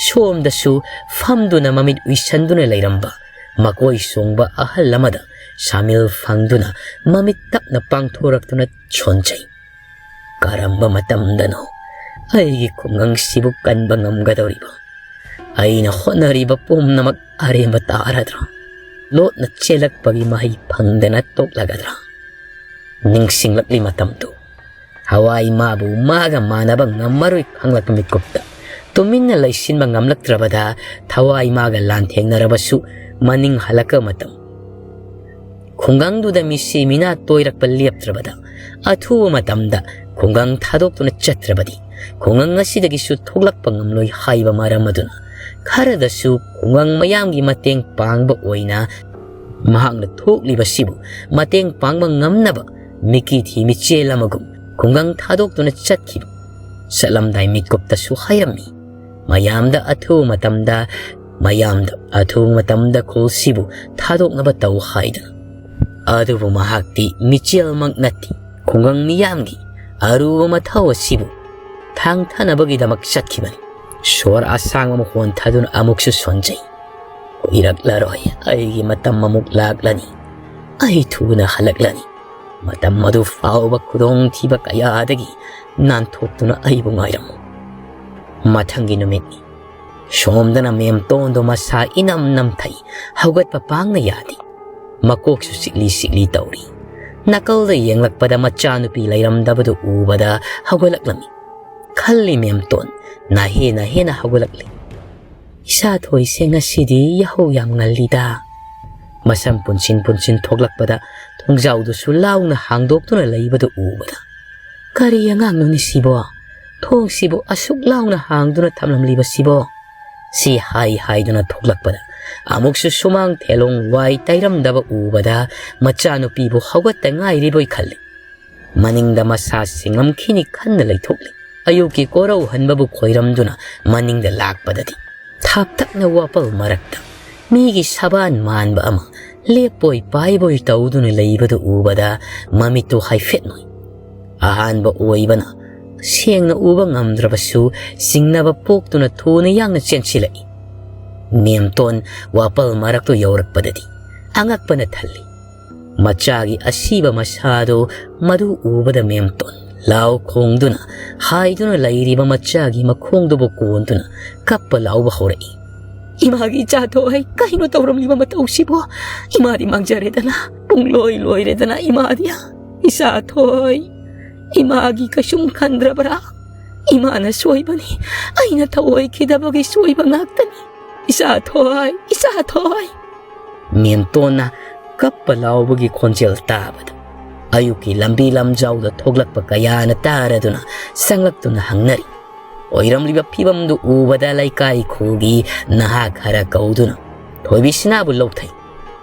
ꯁꯣꯝꯗꯁꯨ ꯐꯝꯗꯨꯅ ꯃꯃꯤꯠ ꯎꯏꯁꯟꯗꯨꯅ ꯂꯩꯔꯝꯕ ꯃꯀꯣꯏ ꯁꯣꯡꯕ ꯑꯍꯜ ꯑꯃꯗ ꯁꯥꯃꯤꯜ ꯐꯪꯗꯨꯅ ꯃꯃꯤꯠ ꯇꯞꯅ ꯄꯥꯡꯊꯣꯔꯛꯇꯨꯅ ꯁꯣꯟꯖꯩ꯫ ꯀꯔꯝꯕ ꯃꯇꯝꯗꯅꯣ ꯑꯩꯒꯤ ꯈꯨꯡꯒꯪꯁꯤꯕꯨ ꯀꯟꯕ ꯉꯝꯒꯗꯧꯔꯤꯕ? ꯑꯩꯅ ꯍꯣꯠꯅꯔꯤꯕ ꯄꯨꯝꯅꯃꯛ ꯑꯔꯦꯝꯕ ꯇꯥꯔꯗ꯭ꯔꯥ? ꯂꯣꯠꯅ ꯆꯦꯜꯂꯛꯄꯒꯤ ꯃꯍꯩ ꯐꯪꯗꯅ ꯇꯣꯛꯂꯒꯗ꯭ꯔꯥ? ꯅꯤꯡꯁꯤꯡꯂꯛꯂꯤ ꯃꯇꯝꯗꯨ꯫ ꯊꯋꯥꯏ ꯃꯥꯕꯨ ꯃꯥꯒ ꯃꯥꯟꯅꯕ ꯉꯝꯃꯔꯣꯏ ꯈꯪꯂꯛꯄ ꯃꯤꯀꯨꯞꯇ ꯇꯨꯃꯤꯟꯅ ꯂꯩꯁꯤꯟꯕ ꯉꯝꯂꯛꯇ꯭ꯔꯕꯗ ꯊꯋꯥꯏ ꯃꯥꯒ ꯂꯥꯟꯊꯦꯡꯅꯔꯕꯁꯨ ꯃꯅꯤꯡ ꯍꯜꯂꯛꯄ ꯃꯇꯝ꯫ ꯈꯨꯡꯒꯪꯗꯨꯗ ꯃꯤꯁꯤ ꯃꯤꯅꯥ ꯇꯣꯏꯔꯛꯄ ꯂꯦꯞꯇ꯭ꯔꯕꯗ ꯑꯊꯨꯕ ꯃꯇꯝꯗ ꯈꯨꯡꯒꯪ ꯊꯥꯗꯣꯛꯇꯨꯅ ꯆꯠꯇ꯭ꯔꯕꯗꯤ ꯈꯨꯡꯒꯪ ꯑꯁꯤꯗꯒꯤꯁꯨ ꯊꯣꯛꯂꯛꯄ ꯉꯝꯂꯣꯏ ꯍꯥꯏꯕ ꯃꯔꯝ ꯑꯗꯨꯅ ꯈꯔꯗꯁꯨ ꯈꯨꯡꯒꯪ ꯃꯌꯥꯝꯒꯤ ꯃꯇꯦꯡ ꯄꯥꯡꯕ ꯑꯣꯏꯅ ꯃꯍꯥꯛꯅ ꯊꯣꯛꯂꯤꯕꯁꯤꯕꯨ ꯃꯇꯦꯡ ꯄꯥꯡꯕ ꯉꯝꯅꯕ ꯃꯤꯀꯤ ꯊꯤ ꯃꯤꯆꯦꯜ ꯑꯃꯒꯨꯝ ꯈꯨꯡꯒꯪ ꯊꯥꯗꯣꯛꯇꯨꯅ ꯆꯠꯈꯤꯕ꯫ ꯆꯠꯂꯝꯗꯥꯏ ꯃꯤꯀꯨꯞꯇꯁꯨ ꯍꯥꯏꯔꯝꯃꯤ, ꯃꯌꯥꯝꯗ ꯑꯊꯨꯕ ꯃꯇꯝꯗ, ꯃꯌꯥꯝꯗ ꯑꯊꯨꯕ ꯃꯇꯝꯗ ꯈꯨꯜꯁꯤꯕꯨ ꯊꯥꯗꯣꯛꯅꯕ ꯇꯧ ꯍꯥꯏꯗꯨꯅ꯫ ꯑꯗꯨꯕꯨ ꯃꯍꯥꯛꯇꯤ ꯃꯤꯆꯦꯜꯃꯛ ꯅꯠꯇꯦ, ꯈꯨꯡꯒꯪ ꯃꯤꯌꯥꯝꯒꯤ ꯑꯔꯨꯕ ꯃꯊꯧ ꯑꯁꯤꯕꯨ ꯊꯥꯡꯊꯅꯕꯒꯤꯗꯃꯛ ꯆꯠꯈꯤꯕꯅꯤ꯫ ꯁꯣꯔ ꯑꯁꯥꯡꯕ ꯑꯃ ꯍꯣꯟꯊꯗꯨꯅ ꯑꯃꯨꯛꯁꯨ ꯁꯣꯟꯖꯩ꯫ ꯀꯨꯏꯔꯛꯂꯔꯣꯏ, ꯑꯩꯒꯤ ꯃꯇꯝ ꯑꯃꯨꯛ ꯂꯥꯛꯂꯅꯤ꯫ ꯑꯩ ꯊꯨꯅ ꯍꯜꯂꯛꯂꯅꯤ꯫ ꯃꯇꯝ ꯑꯗꯨ ꯐꯥꯎꯕ ꯈꯨꯗꯣꯡꯊꯤꯕ ꯀꯌꯥꯗꯒꯤ ꯅꯥꯟꯊꯣꯛꯇꯨꯅ ꯑꯩꯕꯨ ꯉꯥꯏꯔꯝꯃꯨ꯫ ꯃꯊꯪꯒꯤ ꯅꯨꯃꯤꯠꯅꯤ꯫ ꯁꯣꯝꯗꯅ ꯃꯦꯝꯇꯣꯟꯗꯣ ꯃꯁꯥ ꯏꯅꯝ ꯅꯝꯊꯩ, ꯍꯧꯒꯠꯄ ꯄꯥꯡꯅ ꯌꯥꯗꯦ꯫ ꯃꯀꯣꯛꯁꯨ ꯆꯤꯛꯂꯤ ꯆꯤꯛꯂꯤ ꯇꯧꯔꯤ꯫ ꯅꯥꯀꯜꯗ ꯌꯦꯡꯂꯛꯄꯗ ꯃꯆꯥꯅꯨꯄꯤ ꯂꯩꯔꯝꯗꯕꯗꯨ ꯎꯕꯗ ꯍꯧꯒꯠꯂꯛꯂꯝꯃꯤ꯫ ꯈꯜꯂꯤ ꯃꯦꯝꯇꯣꯟ, ꯅꯥꯍꯦ ꯅꯥꯍꯦꯅ ꯍꯧꯒꯠꯂꯛꯂꯤ꯫ "ꯏꯆꯥ ꯊꯣꯏꯁꯦ ꯉꯁꯤꯗꯤ ꯌꯥꯍꯧ ꯌꯥꯝ ꯉꯜꯂꯤꯗ"꯫ ꯃꯁꯝ ꯄꯨꯟꯁꯤꯟ ꯄꯨꯟꯁꯤꯟ ꯊꯣꯛꯂꯛꯄꯗ ꯊꯣꯡꯖꯥꯎꯗꯨꯁꯨ ꯂꯥꯎꯅ ꯍꯥꯡꯗꯣꯛꯇꯨꯅ ꯂꯩꯕꯗꯨ ꯎꯕꯗ, "ꯀꯔꯤ ꯑꯉꯥꯡꯅꯣꯅꯦ ꯁꯤꯕꯣ? ꯊꯣꯡꯁꯤꯕꯨ ꯑꯁꯨꯛ ꯂꯥꯎꯅ ꯍꯥꯡꯗꯨꯅ ꯊꯝꯂꯝꯂꯤꯕꯁꯤꯕꯣ?" ꯁꯤ ꯍꯥꯏ ꯍꯥꯏꯗꯨꯅ ꯊꯣꯛꯂꯛꯄꯗ ꯑꯃꯨꯛꯁꯨ ꯁꯨꯃꯥꯡ ꯊꯦꯂꯣꯡ ꯋꯥꯏ ꯇꯩꯔꯝꯗꯕ ꯎꯕꯗ ꯃꯆꯥꯅꯨꯄꯤꯕꯨ ꯍꯧꯒꯠꯇ ꯉꯥꯏꯔꯤꯕꯣꯏ ꯈꯜꯂꯤ꯫ ꯃꯅꯤꯡꯗ ꯃꯁꯥ ꯁꯦꯡꯉꯝꯈꯤꯅꯤ ꯈꯟꯅ ꯂꯩꯊꯣꯛꯂꯤ꯫ ꯑꯌꯨꯛꯀꯤ ꯀꯣꯔꯧ ꯍꯟꯕꯕꯨ ꯈꯣꯏꯔꯝꯗꯨꯅ ꯃꯅꯤꯡꯗ ꯂꯥꯛꯄꯗꯗꯤ ꯊꯥꯞꯇꯛꯅ ꯋꯥꯄꯜ ꯃꯔꯛꯇ ꯃꯤꯒꯤ ꯁꯕꯥꯟ ꯃꯥꯟꯕ ꯑꯃ ꯂꯦꯞꯄꯣꯏ ꯄꯥꯏꯕꯣꯏ ꯇꯧꯗꯨꯅ ꯂꯩꯕꯗꯨ ꯎꯕꯗ ꯃꯃꯤꯠꯇꯨ ꯍꯥꯏꯐꯦꯠ ꯅꯣꯏ꯫ ꯑꯍꯥꯟꯕ ꯑꯣꯏꯕꯅ ꯁꯦꯡꯅ ꯎꯕ ꯉꯝꯗ꯭ꯔꯕꯁꯨ ꯆꯤꯡꯅꯕ ꯄꯣꯛꯇꯨꯅ ꯊꯨꯅ ꯌꯥꯡꯅ ꯆꯦꯟꯁꯤꯜꯂꯛꯏ꯫ ꯃꯦꯝꯇꯣꯟ ꯋꯥꯄꯜ ꯃꯔꯛꯇꯨ ꯌꯧꯔꯛꯄꯗꯗꯤ ꯑꯉꯛꯄꯅ ꯊꯜꯂꯤ꯫ ꯃꯆꯥꯒꯤ ꯑꯁꯤꯕ ꯃꯁꯥꯗꯨ ꯃꯗꯨ ꯎꯕꯗ ꯃꯦꯝꯇꯣꯟ ꯂꯥꯎ ꯈꯣꯡꯗꯨꯅ ꯍꯥꯏꯗꯨꯅ ꯂꯩꯔꯤꯕ ꯃꯆꯥꯒꯤ ꯃꯈꯣꯡꯗꯨꯕꯨ ꯀꯣꯟꯗꯨꯅ ꯀꯞꯄ ꯂꯥꯎꯕ ꯍꯧꯔꯛꯏ꯫ "ꯏꯃꯥꯒꯤ ꯏꯆꯥ ꯊꯣꯏ, ꯀꯩꯅꯣ ꯇꯧꯔꯝꯂꯤꯕ ꯃꯇꯧꯁꯤꯕꯣ? ꯏꯃꯥꯗꯤ ꯃꯥꯡꯖꯔꯦꯗꯅ, ꯄꯨꯡꯂꯣꯏ ꯂꯣꯏꯔꯦꯗꯅ ꯏꯃꯥꯗꯤ꯫ ꯏꯆꯥ ꯊꯣꯏ, ꯏꯃꯥꯒꯤ ꯀꯩꯁꯨꯝ ꯈꯟꯗ꯭ꯔꯕ꯭ꯔꯥ? ꯏꯃꯥꯅ ꯁꯣꯏꯕꯅꯤ, ꯑꯩꯅ ꯊꯧꯑꯣꯏꯈꯤꯗꯕꯒꯤ ꯁꯣꯏꯕ ꯉꯥꯛꯇꯅꯤ꯫ ꯏꯆꯥ ꯊꯣꯏ, ꯏꯆꯥ ꯊꯣꯏ"꯫ ꯃꯦꯝꯇꯣꯟꯅ ꯀꯞꯄ ꯂꯥꯎꯕꯒꯤ ꯈꯣꯟꯖꯦꯜ ꯇꯥꯕꯗ ꯑꯌꯨꯛꯀꯤ ꯂꯝꯕꯤ ꯂꯝꯖꯥꯎꯗ ꯊꯣꯛꯂꯛꯄ ꯀꯌꯥꯅ ꯇꯥꯔꯗꯨꯅ ꯆꯪꯂꯛꯇꯨꯅ ꯍꯪꯅꯔꯤ꯫ ꯑꯣꯏꯔꯝꯂꯤꯕ ꯐꯤꯕꯝꯗꯨ ꯎꯕꯗ ꯂꯩꯀꯥꯏ ꯈꯨꯜꯒꯤ ꯅꯍꯥ ꯈꯔ ꯀꯧꯗꯨꯅ ꯊꯣꯏꯕꯤꯁꯅꯥꯕꯨ ꯂꯧꯊꯩ꯫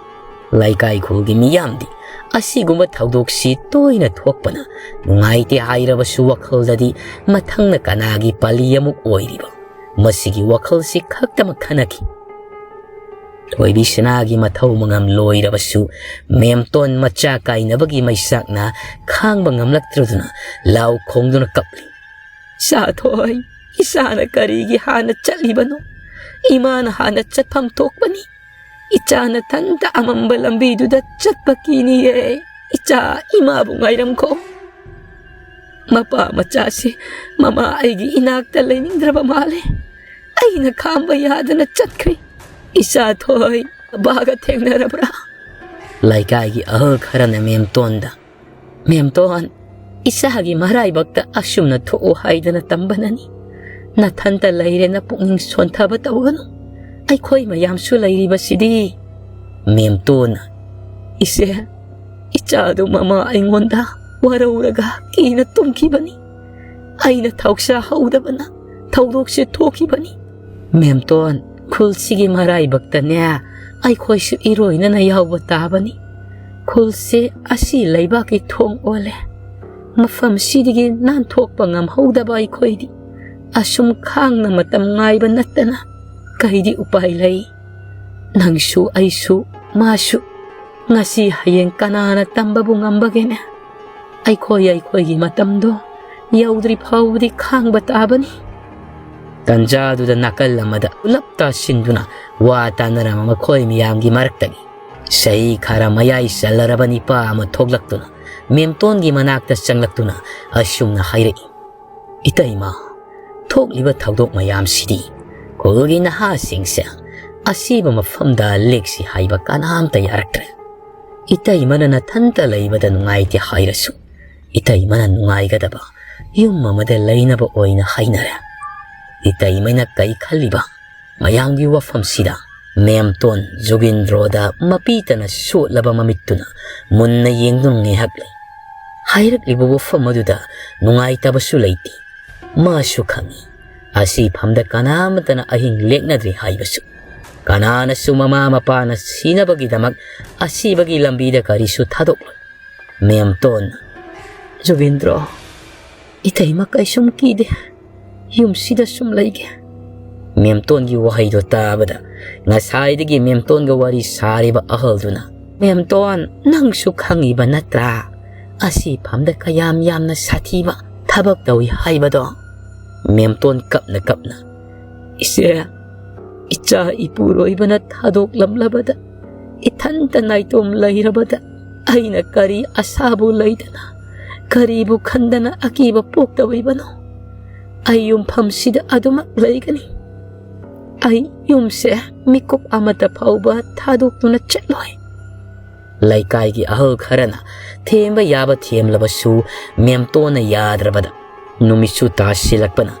ꯂꯩꯀꯥꯏ ꯈꯨꯜꯒꯤ ꯃꯤꯌꯥꯝꯗꯤ ꯑꯁꯤꯒꯨꯝꯕ ꯊꯧꯗꯣꯛꯁꯤ ꯇꯣꯏꯅ ꯊꯣꯛꯄꯅ ꯅꯨꯡꯉꯥꯏꯇꯦ ꯍꯥꯏꯔꯕꯁꯨ, ꯋꯥꯈꯜꯗꯗꯤ ꯃꯊꯪꯅ ꯀꯅꯥꯒꯤ ꯄꯥꯂꯤ ꯑꯃꯨꯛ ꯑꯣꯏꯔꯤꯕ, ꯃꯁꯤꯒꯤ ꯋꯥꯈꯜꯁꯤ ꯈꯛꯇꯃꯛ ꯈꯟꯅꯈꯤ꯫ ꯊꯣꯏꯕꯤꯁꯅꯥꯒꯤ ꯃꯊꯧ ꯃꯉꯝ ꯂꯣꯏꯔꯕꯁꯨ, ꯃꯦꯝꯇꯣꯟ ꯃꯆꯥ ꯀꯥꯏꯅꯕꯒꯤ ꯃꯩꯁꯥꯛꯅ ꯈꯥꯡꯕ ꯉꯝꯂꯛꯇ꯭ꯔꯗꯨꯅ ꯂꯥꯎ ꯈꯣꯡꯗꯨꯅ ꯀꯞꯂꯤ꯫ "ꯏꯆꯥ ꯊꯣꯏ, ꯏꯆꯥꯅ ꯀꯔꯤꯒꯤ ꯍꯥꯟꯅ ꯆꯠꯂꯤꯕꯅꯣ? ꯏꯃꯥꯅ ꯍꯥꯟꯅ ꯆꯠꯐꯝ ꯊꯣꯛꯄꯅꯤ꯫ ꯏꯆꯥ ꯅꯊꯟꯇ ꯑꯃꯝꯕ ꯂꯝꯕꯤꯗꯨꯗ ꯆꯠꯄ ꯀꯤꯅꯤꯌꯦ꯫ ꯏꯆꯥ, ꯏꯃꯥꯕꯨ ꯉꯥꯏꯔꯝꯈꯣ꯫ ꯃꯄꯥ ꯃꯆꯥꯁꯤ ꯃꯃꯥ ꯑꯩꯒꯤ ꯏꯅꯥꯛꯇ ꯂꯩꯅꯤꯡꯗ꯭ꯔꯕ ꯃꯥꯜꯂꯦ꯫ ꯑꯩꯅ ꯈꯥꯝꯕ ꯌꯥꯗꯅ ꯆꯠꯈ꯭ꯔꯦ꯫ ꯏꯆꯥ ꯊꯣꯏ, ꯕꯕꯥꯒ ꯊꯦꯡꯅꯔꯕ꯭ꯔꯥ?" ꯂꯩꯀꯥꯏꯒꯤ ꯑꯍꯜ ꯈꯔꯅ ꯃꯦꯝꯇꯣꯟꯗ, "ꯃꯦꯝꯇꯣꯟ, ꯏꯆꯥꯒꯤ ꯃꯔꯥꯏꯕꯛꯇ ꯑꯁꯨꯝꯅ ꯊꯣꯛꯎ ꯍꯥꯏꯗꯅ ꯇꯝꯕꯅꯅꯤ꯫ ꯅꯊꯟꯇ ꯂꯩꯔꯦꯅ ꯄꯨꯛꯅꯤꯡ ꯁꯣꯟꯊꯕ ꯇꯧꯒꯅꯨ꯫ ꯑꯩꯈꯣꯏ ꯃꯌꯥꯝꯁꯨ ꯂꯩꯔꯤꯕꯁꯤꯗꯤ꯫" ꯃꯦꯝꯇꯣꯟꯅ, "ꯏꯆꯦ, ꯏꯆꯥꯗꯨ ꯃꯃꯥ ꯑꯩꯉꯣꯟꯗ ꯋꯥꯔꯧꯔꯒ ꯀꯤꯅ ꯇꯨꯝꯈꯤꯕꯅꯤ꯫ ꯑꯩꯅ ꯊꯧꯁꯥ ꯍꯧꯗꯕꯅ ꯊꯧꯗꯣꯛꯁꯦ ꯊꯣꯛꯈꯤꯕꯅꯤ꯫ ꯃꯦꯝꯇꯣꯟ, ꯈꯨꯜꯁꯤꯒꯤ ꯃꯔꯥꯏꯕꯛꯇꯅꯦ ꯑꯩꯈꯣꯏꯁꯨ ꯏꯔꯣꯏꯅꯅ ꯌꯥꯎꯕ ꯇꯥꯕꯅꯤ꯫ ꯈꯨꯜꯁꯦ ꯑꯁꯤ ꯂꯩꯕꯥꯛꯀꯤ ꯊꯣꯡ ꯑꯣꯜꯂꯦ꯫ ꯃꯐꯝꯁꯤꯗꯒꯤ ꯅꯥꯟꯊꯣꯛꯄ ꯉꯝꯍꯧꯗꯕ ꯑꯩꯈꯣꯏꯗꯤ ꯑꯁꯨꯝ ꯈꯥꯡꯅ ꯃꯇꯝ ꯉꯥꯏꯕ ꯅꯠꯇꯅ ꯀꯩꯗꯤ ꯎꯄꯥꯏ ꯂꯩ? ꯅꯪꯁꯨ, ꯑꯩꯁꯨ, ꯃꯥꯁꯨ꯫ ꯉꯁꯤ ꯍꯌꯦꯡ ꯀꯅꯥꯅ ꯇꯝꯕꯕꯨ ꯉꯝꯕꯒꯦꯅꯦ? ꯑꯩꯈꯣꯏ ꯑꯩꯈꯣꯏꯒꯤ ꯃꯇꯝꯗꯣ ꯌꯧꯗ꯭ꯔꯤ ꯐꯥꯎꯕꯗꯤ ꯈꯥꯡꯕ ꯇꯥꯕꯅꯤ꯫" ꯇꯟꯖꯥꯗꯨꯗ ꯅꯥꯀꯜ ꯑꯃꯗ ꯄꯨꯂꯞ ꯇꯥꯁꯤꯟꯗꯨꯅ ꯋꯥ ꯇꯥꯅꯔꯝꯕ ꯃꯈꯣꯏ ꯃꯤꯌꯥꯝꯒꯤ ꯃꯔꯛꯇꯒꯤ ꯆꯍꯤ ꯈꯔ ꯃꯌꯥꯏ ꯆꯜꯂꯔꯕ ꯅꯤꯄꯥ ꯑꯃ ꯊꯣꯛꯂꯛꯇꯨꯅ ꯃꯦꯝꯇꯣꯟꯒꯤ ꯃꯅꯥꯛꯇ ꯆꯪꯂꯛꯇꯨꯅ ꯑꯁꯨꯝꯅ ꯍꯥꯏꯔꯛꯏ, "ꯏꯇꯩꯃ, ꯊꯣꯛꯂꯤꯕ ꯊꯧꯗꯣꯛ ꯃꯌꯥꯝꯁꯤꯗꯤ ꯈꯨꯜꯒꯤ ꯅꯍꯥꯁꯤꯡꯁꯦ ꯑꯁꯤꯕ ꯃꯐꯝꯗ ꯂꯦꯛꯁꯤ ꯍꯥꯏꯕ ꯀꯅꯥꯝꯇ ꯌꯥꯔꯛꯇ꯭ꯔꯦ꯫ ꯏꯇꯩꯃꯅ ꯅꯊꯟꯇ ꯂꯩꯕꯗ ꯅꯨꯡꯉꯥꯏꯇꯦ ꯍꯥꯏꯔꯁꯨ, ꯏꯇꯩꯃꯅ ꯅꯨꯡꯉꯥꯏꯒꯗꯕ ꯌꯨꯝ ꯑꯃꯗ ꯂꯩꯅꯕ ꯑꯣꯏꯅ ꯍꯥꯏꯅꯔꯦ꯫ ꯏꯇꯩꯃꯅ ꯀꯩ ꯈꯜꯂꯤꯕ?" ꯃꯌꯥꯝꯒꯤ ꯋꯥꯐꯝꯁꯤꯗ ꯃꯦꯝꯇꯣꯟ ꯖꯣꯒꯤꯟꯗ꯭ꯔꯣꯗ ꯃꯄꯤꯇꯅ ꯁꯣꯠꯂꯕ ꯃꯃꯤꯠꯇꯨꯅ ꯃꯨꯟꯅ ꯌꯦꯡꯗꯨꯅ ꯉꯥꯏꯍꯥꯛ ꯂꯩ꯫ ꯍꯥꯏꯔꯛꯂꯤꯕ ꯋꯥꯐꯝ ꯑꯗꯨꯗ ꯅꯨꯡꯉꯥꯏꯇꯕꯁꯨ ꯂꯩꯇꯦ꯫ ꯃꯥꯁꯨ ꯈꯪꯏ, ꯑꯁꯤꯐꯝꯗ ꯀꯅꯥꯃꯠꯇꯅ ꯑꯍꯤꯡ ꯂꯦꯛꯅꯗ꯭ꯔꯤ ꯍꯥꯏꯕꯁꯨ꯫ ꯀꯅꯥꯅꯁꯨ ꯃꯃꯥ ꯃꯄꯥꯅ ꯁꯤꯅꯕꯒꯤꯗꯃꯛ ꯑꯁꯤꯕꯒꯤ ꯂꯝꯕꯤꯗ ꯀꯔꯤꯁꯨ ꯊꯥꯗꯣꯛꯂꯣꯏ꯫ ꯃꯦꯝꯇꯣꯟ, "ꯖꯨꯕꯤꯟꯗ꯭ꯔꯣ, ꯏꯇꯩꯃ ꯀꯩꯁꯨꯝ ꯀꯤꯗꯦ, ꯌꯨꯝꯁꯤꯗ ꯁꯨꯝ ꯂꯩꯒꯦ꯫" ꯃꯦꯝꯇꯣꯟꯒꯤ ꯋꯥꯍꯩꯗꯣ ꯇꯥꯕꯗ ꯉꯁꯥꯏꯗꯒꯤ ꯃꯦꯝꯇꯣꯟꯒ ꯋꯥꯔꯤ ꯁꯥꯔꯤꯕ ꯑꯍꯜꯗꯨꯅ, "ꯃꯦꯝꯇꯣꯟ, ꯅꯪꯁꯨ ꯈꯪꯉꯤꯕ ꯅꯠꯇ꯭ꯔꯥ ꯑꯁꯤꯐꯝꯗ ꯀꯌꯥꯝ ꯌꯥꯝꯅ ꯁꯥꯊꯤꯕ ꯊꯕꯛ ꯇꯧꯏ ꯍꯥꯏꯕꯗꯣ?" ꯃꯦꯝꯇꯣꯟ ꯀꯞꯅ ꯀꯞꯅ, "ꯏꯆꯦ, ꯏꯆꯥ ꯏꯄꯨꯔꯣꯏꯕꯅ ꯊꯥꯗꯣꯛꯂꯝꯂꯕꯗ ꯏꯊꯟꯇ ꯅꯥꯏꯇꯣꯝ ꯂꯩꯔꯕꯗ ꯑꯩꯅ ꯀꯔꯤ ꯑꯁꯥꯕꯨ ꯂꯩꯗꯅ, ꯀꯔꯤꯕꯨ ꯈꯟꯗꯅ ꯑꯀꯤꯕ ꯄꯣꯛꯇꯧꯔꯤꯕꯅꯣ? ꯑꯩ ꯌꯨꯝꯐꯝꯁꯤꯗ ꯑꯗꯨꯃꯛ ꯂꯩꯒꯅꯤ꯫ ꯑꯩ ꯌꯨꯝꯁꯦ ꯃꯤꯀꯨꯞ ꯑꯃꯠꯇ ꯐꯥꯎꯕ ꯊꯥꯗꯣꯛꯇꯨꯅ ꯆꯠꯂꯣꯏ꯫" ꯂꯩꯀꯥꯏꯒꯤ ꯑꯍꯜ ꯈꯔꯅ ꯊꯦꯝꯕ ꯌꯥꯕ ꯊꯦꯝꯂꯕꯁꯨ ꯃꯦꯝꯇꯣꯟꯅ ꯌꯥꯗ꯭ꯔꯕꯗ ꯅꯨꯃꯤꯠꯁꯨ ꯇꯥꯁꯤꯜꯂꯛꯄꯅ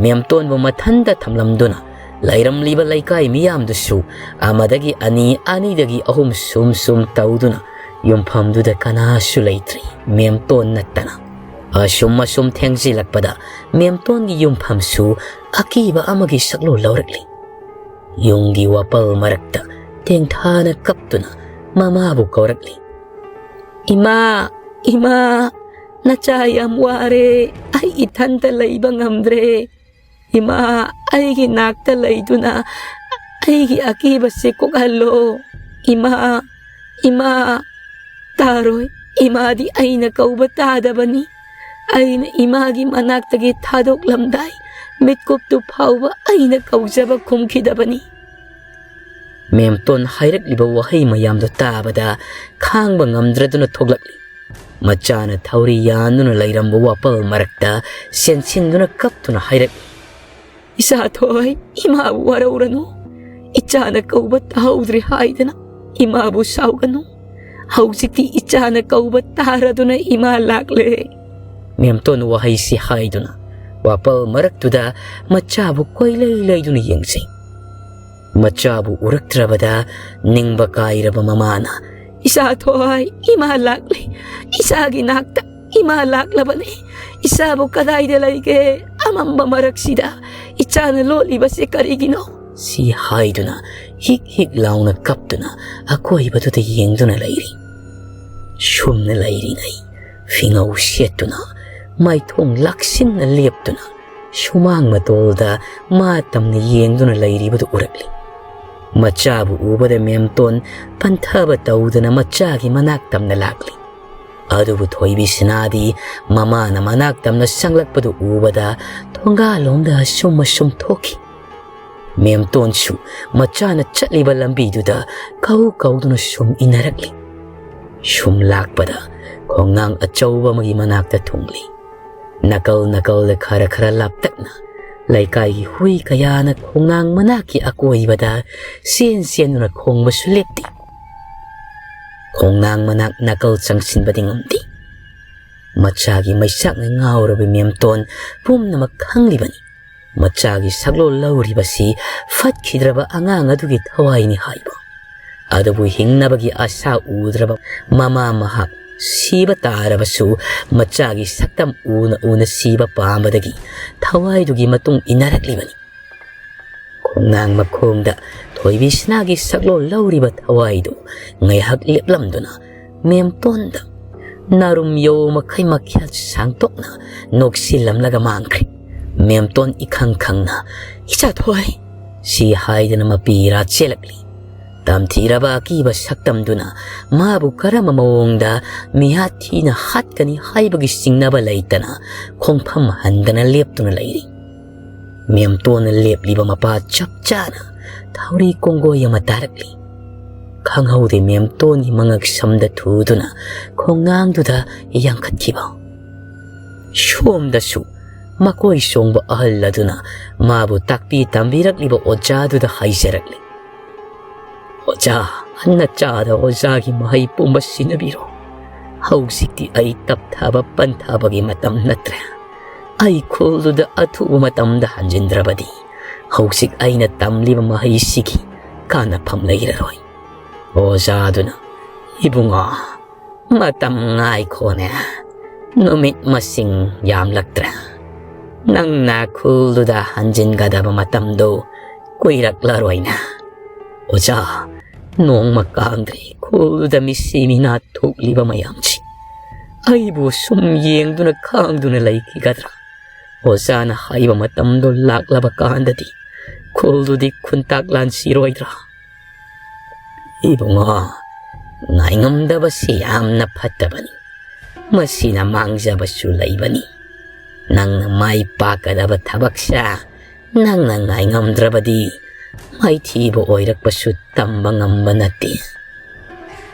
ꯃꯦꯝꯇꯣꯟꯕꯨ ꯃꯊꯟꯇ ꯊꯝꯂꯝꯗꯨꯅ ꯂꯩꯔꯝꯂꯤꯕ ꯂꯩꯀꯥꯏ ꯃꯤꯌꯥꯝꯗꯨꯁꯨ ꯑꯃꯗꯒꯤ ꯑꯅꯤ, ꯑꯅꯤꯗꯒꯤ ꯑꯍꯨꯝ ꯁꯨꯝ ꯁꯨꯝ ꯇꯧꯗꯨꯅ ꯌꯨꯝꯐꯝꯗꯨꯗ ꯀꯅꯥꯁꯨ ꯂꯩꯇ꯭ꯔꯤ꯫ ꯃꯦꯝꯇꯣꯟ ꯅꯠꯇꯅ꯫ ꯑꯁꯨꯝ ꯑꯁꯨꯝ ꯊꯦꯡꯖꯤꯜꯂꯛꯄꯗ ꯃꯦꯝꯇꯣꯟꯒꯤ ꯌꯨꯝꯐꯝꯁꯨ ꯑꯀꯤꯕ ꯑꯃꯒꯤ ꯁꯛꯂꯨ ꯂꯧꯔꯛꯂꯤ꯫ ꯌꯨꯝꯒꯤ ꯋꯥꯄꯜ ꯃꯔꯛꯇ ꯇꯦꯡꯊꯥꯅ ꯀꯞꯇꯨꯅ ꯃꯃꯥꯕꯨ ꯀꯧꯔꯛꯂꯤ꯫ "ꯏꯃꯥ, ꯏꯃꯥ, ꯅꯆꯥ ꯌꯥꯝ ꯋꯥꯔꯦ, ꯑꯩ ꯏꯊꯟꯇ ꯂꯩꯕ ꯉꯝꯗ꯭ꯔꯦ꯫ ꯏꯃꯥ, ꯑꯩꯒꯤ ꯅꯥꯛꯇ ꯂꯩꯗꯨꯅ ꯑꯩꯒꯤ ꯑꯀꯤꯕꯁꯤ ꯀꯣꯛꯍꯜꯂꯣ꯫ ꯏꯃꯥ, ꯏꯃꯥ꯫" "ꯇꯥꯔꯣꯏ, ꯏꯃꯥꯗꯤ ꯑꯩꯅ ꯀꯧꯕ ꯇꯥꯗꯕꯅꯤ꯫ ꯑꯩꯅ ꯏꯃꯥꯒꯤ ꯃꯅꯥꯛꯇꯒꯤ ꯊꯥꯗꯣꯛꯂꯝꯗꯥꯏ ꯃꯤꯠꯀꯨꯞꯇꯨ ꯐꯥꯎꯕ ꯑꯩꯅ ꯀꯧꯖꯕ ꯈꯨꯝꯈꯤꯗꯕꯅꯤ꯫" ꯃꯦꯝꯇꯣꯟ ꯍꯥꯏꯔꯛꯂꯤꯕ ꯋꯥꯍꯩ ꯃꯌꯥꯝꯗꯨ ꯇꯥꯕꯗ ꯈꯥꯡꯕ ꯉꯝꯗ꯭ꯔꯗꯨꯅ ꯊꯣꯛꯂꯛꯂꯤ꯫ ꯃꯆꯥꯅ ꯊꯧꯔꯤ ꯌꯥꯟꯗꯨꯅ ꯂꯩꯔꯝꯕ ꯋꯥꯄꯜ ꯃꯔꯛꯇ ꯆꯦꯟꯁꯤꯟꯗꯨꯅ ꯀꯞꯇꯨꯅ ꯍꯥꯏꯔꯛꯂꯤ꯫ "ꯏꯆꯥ ꯊꯣꯏ, ꯏꯃꯥꯕꯨ ꯋꯥꯔꯧꯔꯅꯨ꯫ ꯏꯆꯥꯅ ꯀꯧꯕ ꯇꯥꯍꯧꯗ꯭ꯔꯦ ꯍꯥꯏꯗꯅ ꯏꯃꯥꯕꯨ ꯁꯥꯎꯒꯅꯨ꯫ ꯍꯧꯖꯤꯛꯇꯤ ꯏꯆꯥꯅ ꯀꯧꯕ ꯇꯥꯔꯗꯨꯅ ꯏꯃꯥ ꯂꯥꯛꯂꯦ꯫" ꯃꯦꯝꯇꯣꯟ ꯋꯥꯍꯩꯁꯤ ꯍꯥꯏꯗꯨꯅ ꯋꯥꯄꯜ ꯃꯔꯛꯇꯨꯗ ꯃꯆꯥꯕꯨ ꯀꯣꯏꯂꯩ ꯂꯩꯗꯨꯅ ꯌꯦꯡꯖꯩ꯫ ꯃꯆꯥꯕꯨ ꯎꯔꯛꯇ꯭ꯔꯕꯗ ꯅꯤꯡꯕ ꯀꯥꯏꯔꯕ ꯃꯃꯥꯅ, "ꯏꯆꯥ ꯊꯣꯏ, ꯏꯃꯥ ꯂꯥꯛꯂꯦ꯫ ꯏꯆꯥꯒꯤ ꯅꯥꯛꯇ ꯏꯃꯥ ꯂꯥꯛꯂꯕꯅꯤ꯫ ꯏꯆꯥꯕꯨ ꯀꯗꯥꯏꯗ ꯂꯩꯒꯦ? ꯃꯝꯕ ꯃꯔꯛꯁꯤꯗ ꯏꯆꯥꯅ ꯂꯣꯠꯂꯤꯕꯁꯦ ꯀꯔꯤꯒꯤꯅꯣ?" ꯁꯤ ꯍꯥꯏꯗꯨꯅ ꯍꯤꯛ ꯍꯤꯛ ꯂꯥꯎꯅ ꯀꯞꯇꯨꯅ ꯑꯀꯣꯏꯕꯗꯨꯗ ꯌꯦꯡꯗꯨꯅ ꯂꯩꯔꯤ꯫ ꯁꯨꯝꯅ ꯂꯩꯔꯤꯉꯩ ꯐꯤꯉꯧ ꯁꯦꯠꯇꯨꯅ ꯃꯥꯏꯊꯣꯡ ꯂꯥꯛꯁꯤꯟꯅ ꯂꯦꯞꯇꯨꯅ ꯁꯨꯃꯥꯡ ꯃꯇꯣꯜꯗ ꯃꯥ ꯇꯝꯅ ꯌꯦꯡꯗꯨꯅ ꯂꯩꯔꯤꯕꯗꯨ ꯎꯔꯛꯂꯤ꯫ ꯃꯆꯥꯕꯨ ꯎꯕꯗ ꯃꯦꯝꯇꯣꯟ ꯄꯟꯊꯕ ꯇꯧꯗꯅ ꯃꯆꯥꯒꯤ ꯃꯅꯥꯛ ꯇꯝꯅ ꯂꯥꯛꯂꯤ꯫ ꯑꯗꯨꯕꯨ ꯊꯣꯏꯕꯤ ꯁꯤꯅꯥꯗꯤ ꯃꯃꯥꯅ ꯃꯅꯥꯛ ꯇꯝꯅ ꯆꯪꯂꯛꯄꯗꯨ ꯎꯕꯗ ꯊꯣꯡꯒꯥꯜꯂꯣꯝꯗ ꯑꯁꯨꯝ ꯑꯁꯨꯝ ꯊꯣꯛꯈꯤ꯫ ꯃꯦꯝꯇꯣꯟꯁꯨ ꯃꯆꯥꯅ ꯆꯠꯂꯤꯕ ꯂꯝꯕꯤꯗꯨꯗ ꯀꯧ ꯀꯧꯗꯨꯅ ꯁꯨꯝ ꯏꯟꯅꯔꯛꯂꯤ꯫ ꯁꯨꯝ ꯂꯥꯛꯄꯗ ꯈꯣꯡꯅꯥꯡ ꯑꯆꯧꯕ ꯑꯃꯒꯤ ꯃꯅꯥꯛꯇ ꯊꯨꯡꯂꯤ꯫ ꯅꯥꯀꯜ ꯅꯥꯀꯜꯗ ꯈꯔ ꯈꯔ ꯂꯥꯞꯇꯛꯅ ꯂꯩꯀꯥꯏꯒꯤ ꯍꯨꯏ ꯀꯌꯥꯅ ꯈꯣꯡꯅꯥꯡ ꯃꯅꯥꯛꯀꯤ ꯑꯀꯣꯏꯕꯗ ꯆꯦꯟ ꯆꯦꯟꯗꯨꯅ ꯈꯣꯡꯕꯁꯨ ꯂꯦꯞꯇꯦ꯫ ꯈꯣꯡꯅꯥꯡ ꯃꯅꯥꯛ ꯅꯥꯀꯜ ꯆꯪꯁꯤꯟꯕꯗꯤ ꯉꯝꯗꯦ꯫ ꯃꯆꯥꯒꯤ ꯃꯩꯆꯥꯛꯅ ꯉꯥꯎꯔꯕ ꯃꯦꯝꯇꯣꯟ ꯄꯨꯝꯅꯃꯛ ꯈꯪꯂꯤꯕꯅꯤ꯫ ꯃꯆꯥꯒꯤ ꯁꯛꯂꯣꯟ ꯂꯧꯔꯤꯕꯁꯤ ꯐꯠꯈꯤꯗ꯭ꯔꯕ ꯑꯉꯥꯡ ꯑꯗꯨꯒꯤ ꯊꯋꯥꯏꯅꯤ ꯍꯥꯏꯕ꯫ ꯑꯗꯨꯕꯨ ꯍꯤꯡꯅꯕꯒꯤ ꯑꯁꯥ ꯎꯗ꯭ꯔꯕ ꯃꯃꯥ ꯃꯍꯥꯛ ꯁꯤꯕ ꯇꯥꯔꯕꯁꯨ ꯃꯆꯥꯒꯤ ꯁꯛꯇꯝ ꯎꯅ ꯎꯅ ꯁꯤꯕ ꯄꯥꯝꯕꯗꯒꯤ ꯊꯋꯥꯏꯗꯨꯒꯤ ꯃꯇꯨꯡ ꯏꯟꯅꯔꯛꯂꯤꯕꯅꯤ꯫ ꯈꯣꯡꯅꯥꯡ ꯃꯈꯣꯡꯗ ꯊꯣꯏꯕꯤ ꯁꯅꯥꯒꯤ ꯁꯛꯂꯣꯟ ꯂꯧꯔꯤꯕ ꯊꯋꯥꯏꯗꯨ ꯉꯥꯏꯍꯥꯛ ꯂꯦꯞꯂꯝꯗꯨꯅ ꯃꯦꯝꯇꯣꯟꯗ ꯅꯥꯔꯨꯝ ꯌꯧ ꯃꯈꯩ ꯃꯈ꯭ꯌꯥꯠ ꯁꯥꯡꯇꯣꯛꯅ ꯅꯣꯛꯁꯤꯜꯂꯝꯂꯒ ꯃꯥꯡꯈ꯭ꯔꯦ꯫ ꯃꯦꯝꯇꯣꯟ ꯏꯈꯪ ꯈꯪꯅ "ꯏꯆꯥ ꯊꯣꯏ" ꯁꯤ ꯍꯥꯏꯗꯅ ꯃꯄꯤ ꯏꯔꯥ ꯆꯦꯜꯂꯛꯂꯤ꯫ ꯇꯝꯊꯤꯔꯕ ꯑꯀꯤꯕ ꯁꯛꯇꯝꯗꯨꯅ ꯃꯥꯕꯨ ꯀꯔꯝꯕ ꯃꯑꯣꯡꯗ ꯃꯤꯍꯥꯠ ꯊꯤꯅ ꯍꯥꯠꯀꯅꯤ ꯍꯥꯏꯕꯒꯤ ꯆꯤꯡꯅꯕ ꯂꯩꯇꯅ ꯈꯣꯡꯐꯝ ꯍꯟꯗꯅ ꯂꯦꯞꯇꯨꯅ ꯂꯩꯔꯤ꯫ ꯃꯦꯝꯇꯣꯟꯅ ꯂꯦꯞꯂꯤꯕ ꯃꯄꯥ ꯆꯞ ꯆꯥꯅ ꯊꯧꯔꯤ ꯀꯣꯡꯒꯣꯏ ꯑꯃ ꯇꯥꯔꯛꯂꯤ꯫ ꯈꯪꯍꯧꯗꯦ ꯃꯦꯝꯇꯣꯟꯒꯤ ꯃꯉꯛ ꯁꯝꯗ ꯊꯨꯗꯨꯅ ꯈꯣꯡꯅꯥꯡꯗꯨꯗ ꯌꯥꯡꯈꯠꯈꯤꯕ꯫ ꯁꯣꯝꯗꯁꯨ ꯃꯀꯣꯏ ꯁꯣꯡꯕ ꯑꯍꯜ ꯑꯗꯨꯅ ꯃꯥꯕꯨ ꯇꯥꯛꯄꯤ ꯇꯝꯕꯤꯔꯛꯂꯤꯕ ꯑꯣꯖꯥꯗꯨꯗ ꯍꯥꯏꯖꯔꯛꯂꯤ, "ꯑꯣꯖꯥ, ꯅꯆꯥꯗ ꯑꯣꯖꯥꯒꯤ ꯃꯍꯩ ꯄꯨꯝꯕ ꯁꯤꯟꯅꯕꯤꯔꯣ꯫ ꯍꯧꯖꯤꯛꯇꯤ ꯑꯩ ꯇꯞꯊꯕ ꯄꯟꯊꯕꯒꯤ ꯃꯇꯝ ꯅꯠꯇ꯭ꯔꯦ꯫ ꯑꯩ ꯈꯨꯜꯗꯨꯗ ꯑꯊꯨꯕ ꯃꯇꯝꯗ ꯍꯟꯖꯤꯟꯗ꯭ꯔꯕꯗꯤ ꯍꯧꯖꯤꯛ ꯑꯩꯅ ꯇꯝꯂꯤꯕ ꯃꯍꯩꯁꯤꯒꯤ ꯀꯥꯟꯅꯐꯝ ꯂꯩꯔꯔꯣꯏ꯫" ꯑꯣꯖꯥꯗꯨꯅ, "ꯏꯕꯨꯡꯉꯣ, ꯃꯇꯝ ꯉꯥꯏꯈꯣꯅꯦ꯫ ꯅꯨꯃꯤꯠ ꯃꯁꯤꯡ ꯌꯥꯝꯂꯛꯇ꯭ꯔꯦ꯫ ꯅꯪꯅ ꯈꯨꯜꯗꯨꯗ ꯍꯟꯖꯤꯟꯒꯗꯕ ꯃꯇꯝꯗꯨ ꯀꯨꯏꯔꯛꯂꯔꯣꯏꯅ꯫ ꯑꯣꯖꯥ, ꯅꯣꯡꯃ ꯀꯥꯡꯗ꯭ꯔꯦ ꯈꯨꯜꯗꯨꯗ ꯃꯤꯁꯤ ꯃꯤꯅꯥ ꯊꯣꯛꯂꯤꯕ ꯃꯌꯥꯝꯁꯤ ꯑꯩꯕꯨ ꯁꯨꯝ ꯌꯦꯡꯗꯨꯅ ꯈꯥꯡꯗꯨꯅ ꯂꯩꯈꯤꯒꯗ꯭ꯔꯥ? ꯑꯣꯖꯥꯅ ꯍꯥꯏꯕ ꯃꯇꯝꯗꯣ ꯂꯥꯛꯂꯕ ꯀꯥꯟꯗꯗꯤ ꯈꯨꯜꯗꯨꯗꯤ ꯈꯨꯟꯇꯥꯛ ꯂꯥꯟꯁꯤꯔꯣꯏꯗ꯭ꯔꯥ? ꯏꯕꯨꯡꯉꯣ, ꯉꯥꯏꯉꯝꯗꯕꯁꯤ ꯌꯥꯝꯅ ꯐꯠꯇꯕꯅꯤ꯫ ꯃꯁꯤꯅ ꯃꯥꯡꯖꯕꯁꯨ ꯂꯩꯕꯅꯤ꯫ ꯅꯪꯅ ꯃꯥꯏ ꯄꯥꯛꯀꯗꯕ ꯊꯕꯛꯁꯦ ꯅꯪꯅ ꯉꯥꯏꯉꯝꯗ꯭ꯔꯕꯗꯤ ꯃꯥꯏꯊꯤꯕ ꯑꯣꯏꯔꯛꯄꯁꯨ ꯇꯝꯕ ꯉꯝꯕ ꯅꯠꯇꯦ꯫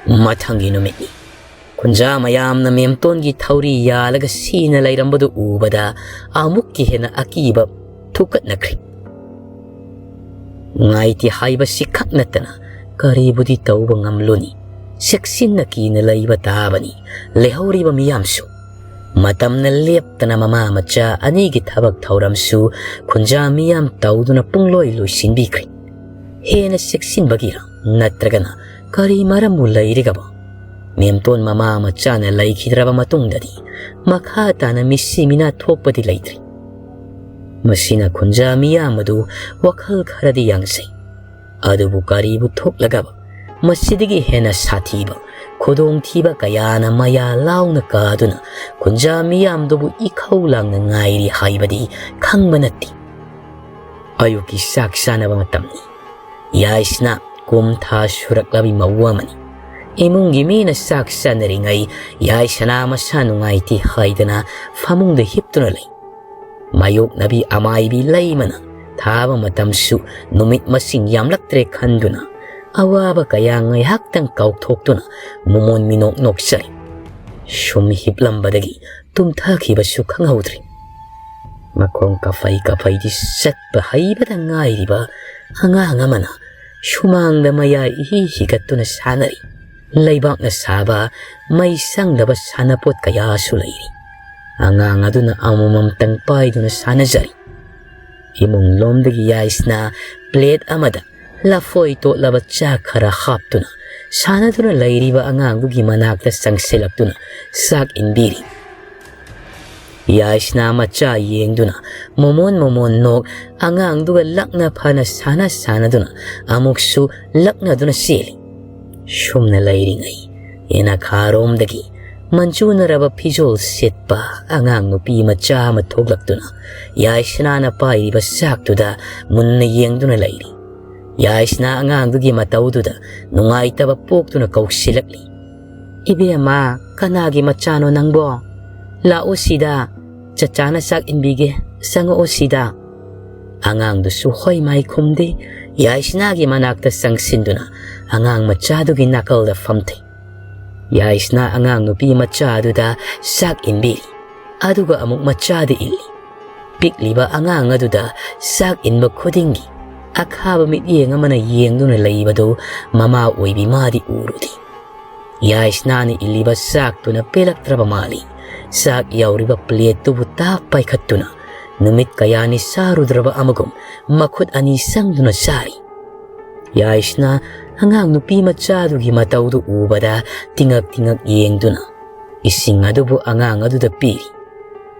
ꯃꯊꯪꯒꯤ ꯅꯨꯃꯤꯠꯅꯤ꯫ ꯈꯨꯟꯖꯥ ꯃꯌꯥꯝꯅ ꯃꯦꯝꯇꯣꯟꯒꯤ ꯊꯧꯔꯤ ꯌꯥꯜꯂꯒ ꯁꯤꯅ ꯂꯩꯔꯝꯕꯗꯨ ꯎꯕꯗ ꯑꯃꯨꯛꯀ ꯍꯦꯟꯅ ꯑꯀꯤꯕ ꯊꯨꯛꯀꯠꯅꯈ꯭ꯔꯦ꯫ ꯉꯥꯏꯇꯤ ꯍꯥꯏꯕꯁꯤ ꯈꯛ ꯅꯠꯇꯅ ꯀꯔꯤꯕꯨꯗꯤ ꯇꯧꯕ ꯉꯝꯂꯨꯅꯤ? ꯆꯦꯛꯁꯤꯟꯅ ꯀꯤꯅ ꯂꯩꯕ ꯇꯥꯕꯅꯤ꯫ ꯂꯩꯍꯧꯔꯤꯕ ꯃꯤꯌꯥꯝꯁꯨ ꯃꯇꯝꯅ ꯂꯦꯞꯇꯅ ꯃꯃꯥ ꯃꯆꯥ ꯑꯅꯤꯒꯤ ꯊꯕꯛ ꯊꯧꯔꯝꯁꯨ ꯈꯨꯟꯖꯥ ꯃꯤꯌꯥꯝ ꯇꯧꯗꯨꯅ ꯄꯨꯡꯂꯣꯏ ꯂꯣꯏꯁꯤꯟꯕꯤꯈ꯭ꯔꯦ꯫ ꯍꯦꯟꯅ ꯆꯦꯛꯁꯤꯟꯕꯒꯤꯔ ꯅꯠꯇ꯭ꯔꯒꯅ ꯀꯔꯤ ꯃꯔꯝꯕꯨ ꯂꯩꯔꯤꯒꯕ? ꯃꯦꯝꯇꯣꯟ ꯃꯃꯥ ꯃꯆꯥꯅ ꯂꯩꯈꯤꯗ꯭ꯔꯕ ꯃꯇꯨꯡꯗꯗꯤ ꯃꯈꯥ ꯇꯥꯅ ꯃꯤꯁꯤ ꯃꯤꯅꯥ ꯊꯣꯛꯄꯗꯤ ꯂꯩꯇ꯭ꯔꯤ꯫ ꯃꯁꯤꯅ ꯈꯨꯟꯖꯥ ꯃꯤꯌꯥꯝ ꯑꯗꯨ ꯋꯥꯈꯜ ꯈꯔꯗꯤ ꯌꯥꯡꯖꯩ꯫ ꯑꯗꯨꯕꯨ ꯀꯔꯤꯕꯨ ꯊꯣꯛꯂꯒꯕ? ꯃꯁꯤꯗꯒꯤ ꯍꯦꯟꯅ ꯁꯥꯊꯤꯕ ꯈꯨꯗꯣꯡꯊꯤꯕ ꯀꯌꯥꯅ ꯃꯌꯥ ꯂꯥꯎꯅ ꯀꯥꯗꯨꯅ ꯈꯨꯟꯖꯥ ꯃꯤꯌꯥꯝꯗꯨꯕꯨ ꯏꯈꯧ ꯂꯥꯡꯅ ꯉꯥꯏꯔꯤ ꯍꯥꯏꯕꯗꯤ ꯈꯪꯕ ꯅꯠꯇꯦ꯫ ꯑꯌꯨꯛꯀꯤ ꯆꯥꯛ ꯆꯥꯅꯕ ꯃꯇꯝꯅꯤ꯫ ꯌꯥꯏꯁꯅꯥ ꯀꯨꯝ ꯊꯥ ꯁꯨꯔꯛꯂꯕꯤ ꯃꯧ ꯑꯃꯅꯤ꯫ ꯏꯃꯨꯡꯒꯤ ꯃꯤꯅ ꯆꯥꯛ ꯆꯥꯅꯔꯤꯉꯩ ꯌꯥꯏꯁꯅꯥ ꯃꯁꯥ ꯅꯨꯡꯉꯥꯏꯇꯦ ꯍꯥꯏꯗꯅ ꯐꯃꯨꯡꯗ ꯍꯤꯞꯇꯨꯅ ꯂꯩ꯫ ꯃꯥꯌꯣꯛꯅꯕꯤ ꯑꯃꯥꯏꯕꯤ ꯂꯩꯃꯅ ꯊꯥꯕ ꯃꯇꯝꯁꯨ ꯅꯨꯃꯤꯠ ꯃꯁꯤꯡ ꯌꯥꯝꯂꯛꯇ꯭ꯔꯦ ꯈꯟꯗꯨꯅ ꯑꯋꯥꯕ ꯀꯌꯥ ꯉꯥꯏꯍꯥꯛꯇꯪ ꯀꯥꯎꯊꯣꯛꯇꯨꯅ ꯃꯣꯃꯣꯟ ꯃꯤꯅꯣꯛ ꯅꯣꯛꯆꯔꯤ꯫ ꯁꯨꯝ ꯍꯤꯞꯂꯝꯕꯗꯒꯤ ꯇꯨꯝꯊꯈꯤꯕꯁꯨ ꯈꯪꯍꯧꯗ꯭ꯔꯤ꯫ ꯃꯈꯣꯡ ꯀꯐꯩ ꯀꯐꯩꯗꯤ ꯆꯠꯄ ꯍꯩꯕꯗ ꯉꯥꯏꯔꯤꯕ ꯑꯉꯥꯡ ꯑꯃꯅ ꯁꯨꯃꯥꯡꯗ ꯃꯌꯥꯏ ꯏꯍꯤ ꯍꯤꯒꯠꯇꯨꯅ ꯁꯥꯟꯅꯔꯤ꯫ ꯂꯩꯕꯥꯛꯅ ꯁꯥꯕ ꯃꯩ ꯆꯪꯗꯕ ꯁꯥꯟꯅꯄꯣꯠ ꯀꯌꯥꯁꯨ ꯂꯩꯔꯤ꯫ ꯑꯉꯥꯡ ꯑꯗꯨꯅ ꯑꯃꯃꯝꯇꯪ ꯄꯥꯏꯗꯨꯅ ꯁꯥꯟꯅꯖꯔꯤ꯫ ꯏꯃꯨꯡ ꯂꯣꯝꯗꯒꯤ ꯌꯥꯏꯁꯅꯥ ꯄ꯭ꯂꯦꯠ ꯑꯃꯗ ꯂꯐꯣꯏ ꯇꯣꯠꯂꯕ ꯆꯥꯛ ꯈꯔ ꯍꯥꯞꯇꯨꯅ ꯁꯥꯟꯅꯗꯨꯅ ꯂꯩꯔꯤꯕ ꯑꯉꯥꯡꯗꯨꯒꯤ ꯃꯅꯥꯛꯇ ꯆꯪꯁꯤꯜꯂꯛꯇꯨꯅ ꯆꯥꯛ ꯏꯟꯕꯤꯔꯤ꯫ ꯌꯥꯏꯁꯅꯥ ꯃꯆꯥ ꯌꯦꯡꯗꯨꯅ ꯃꯣꯃꯣꯟ ꯃꯣꯃꯣꯟ ꯅꯣꯛ, ꯑꯉꯥꯡꯗꯨꯒ ꯂꯛꯅ ꯐꯅ ꯁꯥꯟꯅ ꯁꯥꯟꯅꯗꯨꯅ ꯑꯃꯨꯛꯁꯨ ꯂꯛꯅꯗꯨꯅ ꯆꯦꯜꯂꯤ꯫ ꯁꯨꯝꯅ ꯂꯩꯔꯤꯉꯩ ꯌꯦꯅꯈꯥꯔꯣꯝꯗꯒꯤ ꯃꯟꯖꯨꯅꯔꯕ ꯐꯤꯖꯣꯜ ꯁꯦꯠꯄ ꯑꯉꯥꯡ ꯅꯨꯄꯤ ꯃꯆꯥ ꯑꯃ ꯊꯣꯛꯂꯛꯇꯨꯅ ꯌꯥꯏꯁꯅꯥꯅ ꯄꯥꯏꯔꯤꯕ ꯆꯥꯛꯇꯨꯗ ꯃꯨꯟꯅ ꯌꯦꯡꯗꯨꯅ ꯂꯩꯔꯤ꯫ ꯌꯥꯏꯁꯅꯥ ꯑꯉꯥꯡꯗꯨꯒꯤ ꯃꯇꯧꯗꯨꯗ ꯅꯨꯡꯉꯥꯏꯇꯕ ꯄꯣꯛꯇꯨꯅ ꯀꯧꯁꯤꯜꯂꯛꯂꯤ꯫ "ꯏꯕꯦꯝꯃ, ꯀꯅꯥꯒꯤ ꯃꯆꯥꯅꯣ ꯅꯪꯕꯣ? ꯂꯥꯛꯑꯣ ꯁꯤꯗ, ꯆꯆꯥꯅ ꯆꯥꯛ ꯏꯟꯕꯤꯒꯦ, ꯆꯪꯉꯛꯑꯣ ꯁꯤꯗ꯫" ꯑꯉꯥꯡꯗꯨꯁꯨ ꯍꯣꯏ ꯃꯥꯏ ꯈꯨꯝꯗꯦ, ꯌꯥꯏꯁꯅꯥꯒꯤ ꯃꯅꯥꯛꯇ ꯆꯪꯁꯤꯟꯗꯨꯅ ꯑꯉꯥꯡ ꯃꯆꯥꯗꯨꯒꯤ ꯅꯥꯀꯜꯗ ꯐꯝꯊꯩ꯫ ꯌꯥꯏꯁꯅꯥ ꯑꯉꯥꯡ ꯅꯨꯄꯤ ꯃꯆꯥꯗꯨꯗ ꯆꯥꯛ ꯏꯟꯕꯤꯔꯤ, ꯑꯗꯨꯒ ꯑꯃꯨꯛ ꯃꯆꯥꯗ ꯏꯜꯂꯤ꯫ ꯄꯤꯛꯂꯤꯕ ꯑꯉꯥꯡ ꯑꯗꯨꯗ ꯆꯥꯛ ꯏꯟꯕ ꯈꯨꯗꯤꯡꯒꯤ ꯑꯈꯥꯕ ꯃꯤꯠꯌꯦꯡ ꯑꯃꯅ ꯌꯦꯡꯗꯨꯅ ꯂꯩꯕꯗꯨ ꯃꯃꯥ ꯑꯣꯏꯕꯤ ꯃꯥꯗꯤ ꯎꯔꯨꯗꯦ꯫ ꯌꯥꯏꯁꯅꯥꯅ ꯏꯜꯂꯤꯕ ꯆꯥꯛꯇꯨꯅ ꯄꯦꯜꯂꯛꯇ꯭ꯔꯕ ꯃꯥꯜꯂꯤ꯫ ꯆꯥꯛ ꯌꯥꯎꯔꯤꯕ ꯄ꯭ꯂꯦꯠꯇꯨꯕꯨ ꯇꯥꯞ ꯄꯥꯏꯈꯠꯇꯨꯅ ꯅꯨꯃꯤꯠ ꯀꯌꯥꯅꯤ ꯆꯥꯔꯨꯗ꯭ꯔꯕ ꯑꯃꯒꯨꯝ ꯃꯈꯨꯠ ꯑꯅꯤ ꯆꯪꯗꯨꯅ ꯆꯥꯔꯤ꯫ ꯌꯥꯏꯁꯅꯥ ꯑꯉꯥꯡ ꯅꯨꯄꯤ ꯃꯆꯥꯗꯨꯒꯤ ꯃꯇꯧꯗꯨ ꯎꯕꯗ ꯇꯤꯉꯛ ꯇꯤꯉꯛ ꯌꯦꯡꯗꯨꯅ ꯏꯁꯤꯡ ꯑꯗꯨꯕꯨ ꯑꯉꯥꯡ ꯑꯗꯨꯗ ꯄꯤꯔꯤ꯫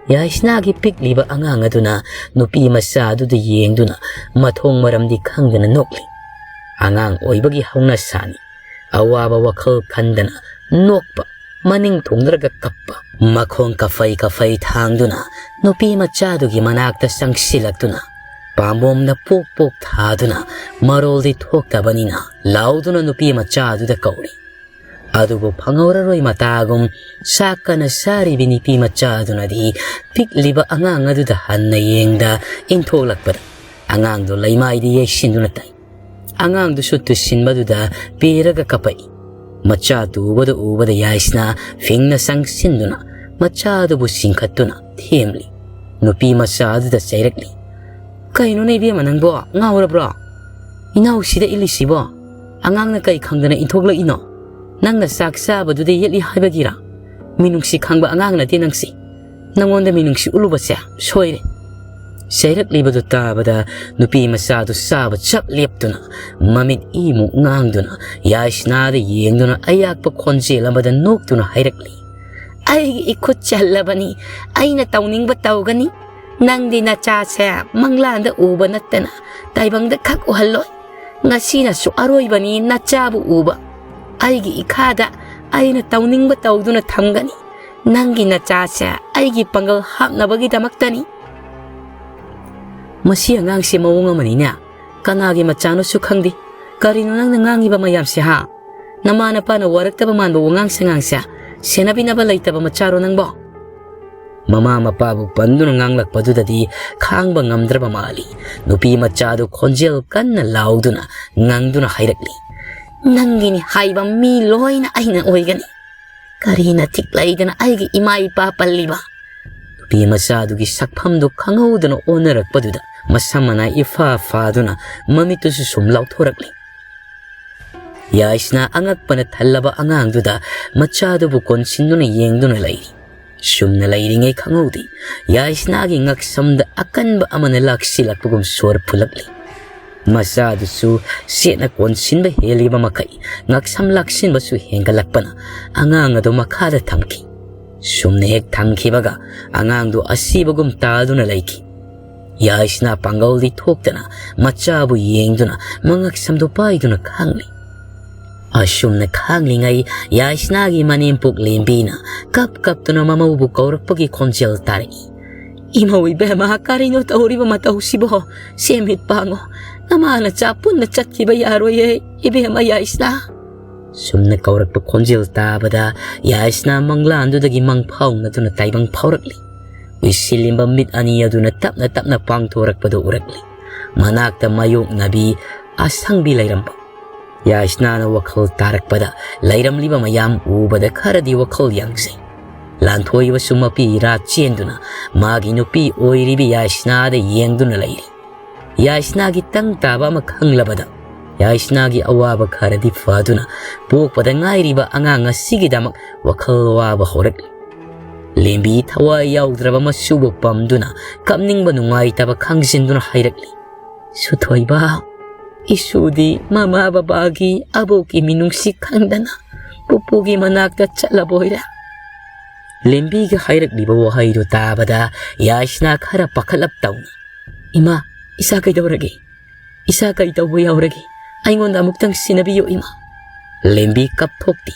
ꯌꯥꯏꯁꯅꯥꯒꯤ ꯄꯤꯛꯂꯤꯕ ꯑꯉꯥꯡ ꯑꯗꯨꯅ ꯅꯨꯄꯤ ꯃꯆꯥ ꯑꯗꯨꯗ ꯌꯦꯡꯗꯨꯅ ꯃꯊꯣꯡ ꯃꯔꯝꯗꯤ ꯈꯪꯗꯅ ꯅꯣꯛꯂꯤ꯫ ꯑꯉꯥꯡ ꯑꯣꯏꯕꯒꯤ ꯍꯧꯅꯁꯥꯅꯤ꯫ ꯑꯋꯥꯕ ꯋꯥꯈꯜ ꯈꯟꯗꯅ ꯅꯣꯛꯄ, ꯃꯅꯤꯡ ꯊꯨꯡꯗ꯭ꯔꯒ ꯀꯞꯄ, ꯃꯈꯣꯡ ꯀꯐꯩ ꯀꯐꯩ ꯊꯥꯡꯗꯨꯅ ꯅꯨꯄꯤ ꯃꯆꯥꯗꯨꯒꯤ ꯃꯅꯥꯛꯇ ꯆꯪꯁꯤꯜꯂꯛꯇꯨꯅ ꯄꯥꯝꯕꯣꯝꯗ ꯄꯣꯛ ꯄꯣꯛ ꯊꯥꯗꯨꯅ ꯃꯔꯣꯜꯗꯤ ꯊꯣꯛꯇꯕꯅꯤꯅ ꯂꯥꯎꯗꯨꯅ ꯅꯨꯄꯤ ꯃꯆꯥꯗꯨꯗ ꯀꯧꯔꯤ꯫ ꯑꯗꯨꯕꯨ ꯐꯪꯍꯧꯔꯔꯣꯏ ꯃꯇꯥꯒꯨꯝ ꯆꯥꯛ ꯀꯟꯅ ꯆꯥꯔꯤꯕꯤ ꯅꯨꯄꯤ ꯃꯆꯥꯗꯨꯅꯗꯤ ꯄꯤꯛꯂꯤꯕ ꯑꯉꯥꯡ ꯑꯗꯨꯗ ꯍꯟꯅ ꯌꯦꯡꯗ ꯏꯟꯊꯣꯛꯂꯛꯄꯗ ꯑꯉꯥꯡꯗꯨ ꯂꯩꯃꯥꯏꯗ ꯌꯩꯁꯤꯟꯗꯨꯅ ꯇꯥꯏ꯫ ꯑꯉꯥꯡꯗꯨꯁꯨ ꯇꯨꯁꯤꯟꯕꯗꯨꯗ ꯄꯦꯔꯒ ꯀꯞꯄꯛꯏ꯫ ꯃꯆꯥ ꯇꯨꯕꯗ ꯎꯕꯗ ꯌꯥꯏꯁꯅꯥ ꯐꯤꯡꯅ ꯆꯪꯁꯤꯟꯗꯨꯅ ꯃꯆꯥꯗꯨꯕꯨ ꯆꯤꯡꯈꯠꯇꯨꯅ ꯊꯦꯝꯂꯤ꯫ ꯅꯨꯄꯤ ꯃꯆꯥ ꯑꯗꯨꯗ ꯆꯩꯔꯛꯂꯤ꯫ "ꯀꯩꯅꯣꯅꯦ ꯏꯕꯦꯝꯃ ꯅꯪꯕꯣ? ꯉꯥꯎꯔꯕ꯭ꯔꯣ? ꯏꯅꯥꯎꯁꯤꯗ ꯏꯜꯂꯤꯁꯤꯕꯣ? ꯑꯉꯥꯡꯅ ꯀꯩ ꯈꯪꯗꯅ ꯏꯟꯊꯣꯛꯂꯛꯏꯅꯣ? ꯅꯪꯅ ꯆꯥꯛ ꯆꯥꯕꯗꯨꯗ ꯌꯦꯠꯂꯤ ꯍꯥꯏꯕꯒꯤꯔ? ꯃꯤꯅꯨꯡꯁꯤ ꯈꯪꯕ ꯑꯉꯥꯡ ꯅꯠꯇꯦ ꯅꯪꯁꯤ꯫ ꯅꯪꯉꯣꯟꯗ ꯃꯤꯅꯨꯡꯁꯤ ꯎꯠꯂꯨꯕꯁꯦ ꯁꯣꯏꯔꯦ꯫" ꯆꯩꯔꯛꯂꯤꯕꯗꯨ ꯇꯥꯕꯗ ꯅꯨꯄꯤ ꯃꯆꯥꯗꯨ ꯆꯥꯕ ꯆꯞ ꯂꯦꯞꯇꯨꯅ ꯃꯃꯤꯠ ꯏꯃꯨꯛ ꯉꯥꯡꯗꯨꯅ ꯌꯥꯏꯁꯅꯥꯗ ꯌꯦꯡꯗꯨꯅ ꯑꯌꯥꯛꯄ ꯈꯣꯟꯖꯦꯜ ꯑꯃꯗ ꯅꯣꯛꯇꯨꯅ ꯍꯥꯏꯔꯛꯂꯤ꯫ ꯑꯩꯒꯤ ꯏꯈꯨꯠ ꯆꯜꯂꯕꯅꯤ꯫ ꯑꯩꯅ ꯇꯧꯅꯤꯡꯕ ꯇꯧꯒꯅꯤ꯫ ꯅꯪꯗꯤ ꯅꯆꯥꯁꯦ ꯃꯪꯂꯥꯟꯗ ꯎꯕ ꯅꯠꯇꯅ ꯇꯥꯏꯕꯪꯗ ꯈꯛ ꯎꯍꯜꯂꯣꯏ꯫ ꯉꯁꯤꯅꯁꯨ ꯑꯔꯣꯏꯕꯅꯤ ꯅꯆꯥꯕꯨ ꯎꯕ꯫ ꯑꯩꯒꯤ ꯏꯈꯥꯗ ꯑꯩꯅ ꯇꯧꯅꯤꯡꯕ ꯇꯧꯗꯨꯅ ꯊꯝꯒꯅꯤ꯫ ꯅꯪꯒꯤ ꯅꯆꯥꯁꯦ ꯑꯩꯒꯤ ꯄꯥꯡꯒꯜ ꯍꯥꯞꯅꯕꯒꯤꯗꯃꯛꯇꯅꯤ꯫ "ꯃꯁꯤ ꯑꯉꯥꯡꯁꯤ ꯃꯑꯣꯡ ꯑꯃꯅꯤꯅꯦ꯫ ꯀꯅꯥꯒꯤ ꯃꯆꯥꯅꯣꯁꯨ ꯈꯪꯗꯦ꯫ ꯀꯔꯤꯅꯣ ꯅꯪꯅ ꯉꯥꯡꯉꯤꯕ ꯃꯌꯥꯝꯁꯦ, ꯍꯥ? ꯅꯃꯥ ꯅꯄꯥꯅ ꯋꯥꯔꯛꯇꯕ ꯃꯥꯟꯕ ꯋꯥꯉꯥꯡ ꯁꯉꯥꯡꯁꯦ, ꯁꯦꯟꯅꯕꯤꯅꯕ ꯂꯩꯇꯕ ꯃꯆꯥꯔꯣ ꯅꯪꯕꯣ?" ꯃꯃꯥ ꯃꯄꯥꯕꯨ ꯄꯟꯗꯨꯅ ꯉꯥꯡꯂꯛꯄꯗꯨꯗꯗꯤ ꯈꯥꯡꯕ ꯉꯝꯗ꯭ꯔꯕ ꯃꯥꯜꯂꯤ꯫ ꯅꯨꯄꯤ ꯃꯆꯥꯗꯨ ꯈꯣꯟꯖꯦꯜ ꯀꯟꯅ ꯂꯥꯎꯗꯨꯅ, ꯉꯪꯗꯨꯅ ꯍꯥꯏꯔꯛꯂꯤ, "ꯅꯪꯒꯤꯅꯤ ꯍꯥꯏꯕ ꯃꯤ ꯂꯣꯏꯅ ꯑꯩꯅ ꯑꯣꯏꯒꯅꯤ꯫ ꯀꯔꯤꯅ ꯊꯤꯛ ꯂꯩꯗꯅ ꯑꯩꯒꯤ ꯏꯃꯥ ꯏꯄꯥ ꯄꯜꯂꯤꯕ?" ꯅꯨꯄꯤ ꯃꯆꯥꯗꯨꯒꯤ ꯁꯛꯐꯝꯗꯨ ꯈꯪꯍꯧꯗꯅ ꯑꯣꯟꯅꯔꯛꯄꯗꯨꯗ ꯃꯁꯝ ꯃꯅꯥ ꯏꯐꯥ ꯐꯥꯗꯨꯅ ꯃꯃꯤꯠꯇꯨꯁꯨ ꯁꯨꯝ ꯂꯥꯎꯊꯣꯔꯛꯂꯤ꯫ ꯌꯥꯏꯁꯅꯥ ꯑꯉꯛꯄꯅ ꯊꯜꯂꯕ ꯑꯉꯥꯡꯗꯨꯗ ꯃꯆꯥꯗꯨꯕꯨ ꯀꯣꯟꯁꯤꯟꯗꯨꯅ ꯌꯦꯡꯗꯨꯅ ꯂꯩꯔꯤ꯫ ꯁꯨꯝꯅ ꯂꯩꯔꯤꯉꯩ ꯈꯪꯍꯧꯗꯦ, ꯌꯥꯏꯁꯅꯥꯒꯤ ꯉꯛꯁꯝꯗ ꯑꯀꯟꯕ ꯑꯃꯅ ꯂꯥꯛꯁꯤꯜꯂꯛꯄꯒꯨꯝ ꯁꯣꯔ ꯐꯨꯜꯂꯛꯂꯤ꯫ ꯃꯆꯥꯗꯨꯁꯨ ꯁꯦꯠꯅ ꯀꯣꯟꯁꯤꯟꯕ ꯍꯦꯜꯂꯤꯕ ꯃꯈꯩ ꯉꯛꯁꯝ ꯂꯥꯛꯁꯤꯟꯕꯁꯨ ꯍꯦꯟꯒꯠꯂꯛꯄꯅ ꯑꯉꯥꯡ ꯑꯗꯨ ꯃꯈꯥꯗ ꯊꯝꯈꯤ꯫ ꯁꯨꯝꯅ ꯍꯦꯛ ꯊꯝꯈꯤꯕꯒ ꯑꯉꯥꯡꯗꯨ ꯑꯁꯤꯕꯒꯨꯝ ꯇꯥꯗꯨꯅ ꯂꯩꯈꯤ꯫ ꯌꯥꯏꯁꯅꯥ ꯄꯥꯡꯒꯜꯗꯤ ꯊꯣꯛꯇꯅ ꯃꯆꯥꯕꯨ ꯌꯦꯡꯗꯨꯅ ꯃꯉꯛꯁꯝꯗꯨ ꯄꯥꯏꯗꯨꯅ ꯈꯥꯡꯂꯤ꯫ ꯑꯁꯨꯝꯅ ꯈꯥꯡꯂꯤꯉꯩ ꯌꯥꯏꯁꯅꯥꯒꯤ ꯃꯅꯦꯝꯄꯣꯛ ꯂꯦꯝꯕꯤꯅ ꯀꯞ ꯀꯞꯇꯨꯅ ꯃꯃꯧꯕꯨ ꯀꯧꯔꯛꯄꯒꯤ ꯈꯣꯟꯖꯦꯜ ꯇꯥꯔꯛꯏ꯫ "ꯏꯃꯧ ꯏꯕꯦꯝꯃ, ꯀꯔꯤꯅꯣ ꯇꯧꯔꯤꯕ ꯃꯇꯧꯁꯤꯕꯣ? ꯁꯦ ꯃꯤꯠ ꯄꯥꯡꯉꯣ, ꯅꯃꯥ ꯅꯆꯥ ꯄꯨꯟꯅ ꯆꯠꯈꯤꯕ ꯌꯥꯔꯣꯏꯌꯦ ꯏꯕꯦꯝꯃ ꯌꯥꯏꯁꯅꯥ"꯫ ꯁꯨꯝꯅ ꯀꯧꯔꯛꯄ ꯈꯣꯟꯖꯦꯜ ꯇꯥꯕꯗ ꯌꯥꯏꯁꯅꯥ ꯃꯪꯂꯥꯟꯗꯨꯗꯒꯤ ꯃꯪ ꯐꯥꯎꯅꯗꯨꯅ ꯇꯥꯏꯕꯪ ꯐꯥꯎꯔꯛꯂꯤ꯫ ꯎꯏꯁꯤꯜꯂꯤꯕ ꯃꯤꯠ ꯑꯅꯤ ꯑꯗꯨꯅ ꯇꯞꯅ ꯇꯞꯅ ꯄꯥꯡꯊꯣꯔꯛꯄꯗꯨ ꯎꯔꯛꯂꯤ꯫ ꯃꯅꯥꯛꯇ ꯃꯥꯌꯣꯛꯅꯕꯤ ꯑꯁꯪꯕꯤ ꯂꯩꯔꯝꯕ꯫ ꯌꯥꯏꯁꯅꯥꯅ ꯋꯥꯈꯜ ꯇꯥꯔꯛꯄꯗ ꯂꯩꯔꯝꯂꯤꯕ ꯃꯌꯥꯝ ꯎꯕꯗ ꯈꯔꯗꯤ ꯋꯥꯈꯜ ꯌꯥꯡꯖꯩ꯫ ꯂꯥꯟꯊꯣꯏꯕꯁꯨ ꯃꯄꯤ ꯏꯔꯥ ꯆꯦꯟꯗꯨꯅ ꯃꯥꯒꯤ ꯅꯨꯄꯤ ꯑꯣꯏꯔꯤꯕꯤ ꯌꯥꯏꯁꯅꯥꯗ ꯌꯦꯡꯗꯨꯅ ꯂꯩꯔꯤ꯫ ꯌꯥꯏꯁꯅꯥꯒꯤ ꯇꯪ ꯇꯥꯕ ꯑꯃ ꯈꯪꯂꯕꯗ ꯌꯥꯏꯁꯅꯥꯒꯤ ꯑꯋꯥꯕ ꯈꯔꯗꯤ ꯐꯗꯨꯅ ꯄꯣꯛꯄꯗ ꯉꯥꯏꯔꯤꯕ ꯑꯉꯥꯡ ꯑꯁꯤꯒꯤꯗꯃꯛ ꯋꯥꯈꯜ ꯋꯥꯕ ꯍꯧꯔꯛꯂꯤ꯫ ꯂꯦꯝꯕꯤ ꯊꯋꯥꯏ ꯌꯥꯎꯗ꯭ꯔꯕ ꯃꯁꯨꯕꯨ ꯄꯝꯗꯨꯅ ꯀꯞꯅꯤꯡꯕ ꯅꯨꯡꯉꯥꯏꯇꯕ ꯈꯪꯖꯤꯟꯗꯨꯅ ꯍꯥꯏꯔꯛꯂꯤ, "ꯁꯨꯊꯣꯏꯕ, ꯏꯁꯨꯗꯤ ꯃꯃꯥ ꯕꯕꯥꯒꯤ ꯑꯕꯣꯛꯀꯤ ꯃꯤꯅꯨꯡꯁꯤ ꯈꯪꯗꯅ ꯄꯨꯄꯨꯒꯤ ꯃꯅꯥꯛꯇ ꯆꯠꯂꯕꯣꯏꯔꯦ"꯫ ꯂꯦꯝꯕꯤꯒ ꯍꯥꯏꯔꯛꯂꯤꯕ ꯋꯥꯍꯩꯗꯨ ꯇꯥꯕꯗ ꯌꯥꯏꯁꯅꯥ ꯈꯔ ꯄꯥꯈꯠꯂꯞ ꯇꯧꯅ, "ꯏꯃꯥ, ꯏꯆꯥ ꯀꯩꯗꯧꯔꯒꯦ? ꯏꯆꯥ ꯀꯩ ꯇꯧꯕ ꯌꯥꯎꯔꯒꯦ? ꯑꯩꯉꯣꯟꯗ ꯑꯃꯨꯛꯇꯪ ꯁꯤꯟꯅꯕꯤꯌꯨ ꯏꯃꯥ"꯫ ꯂꯦꯝꯕꯤ ꯀꯞꯊꯣꯛꯇꯦ꯫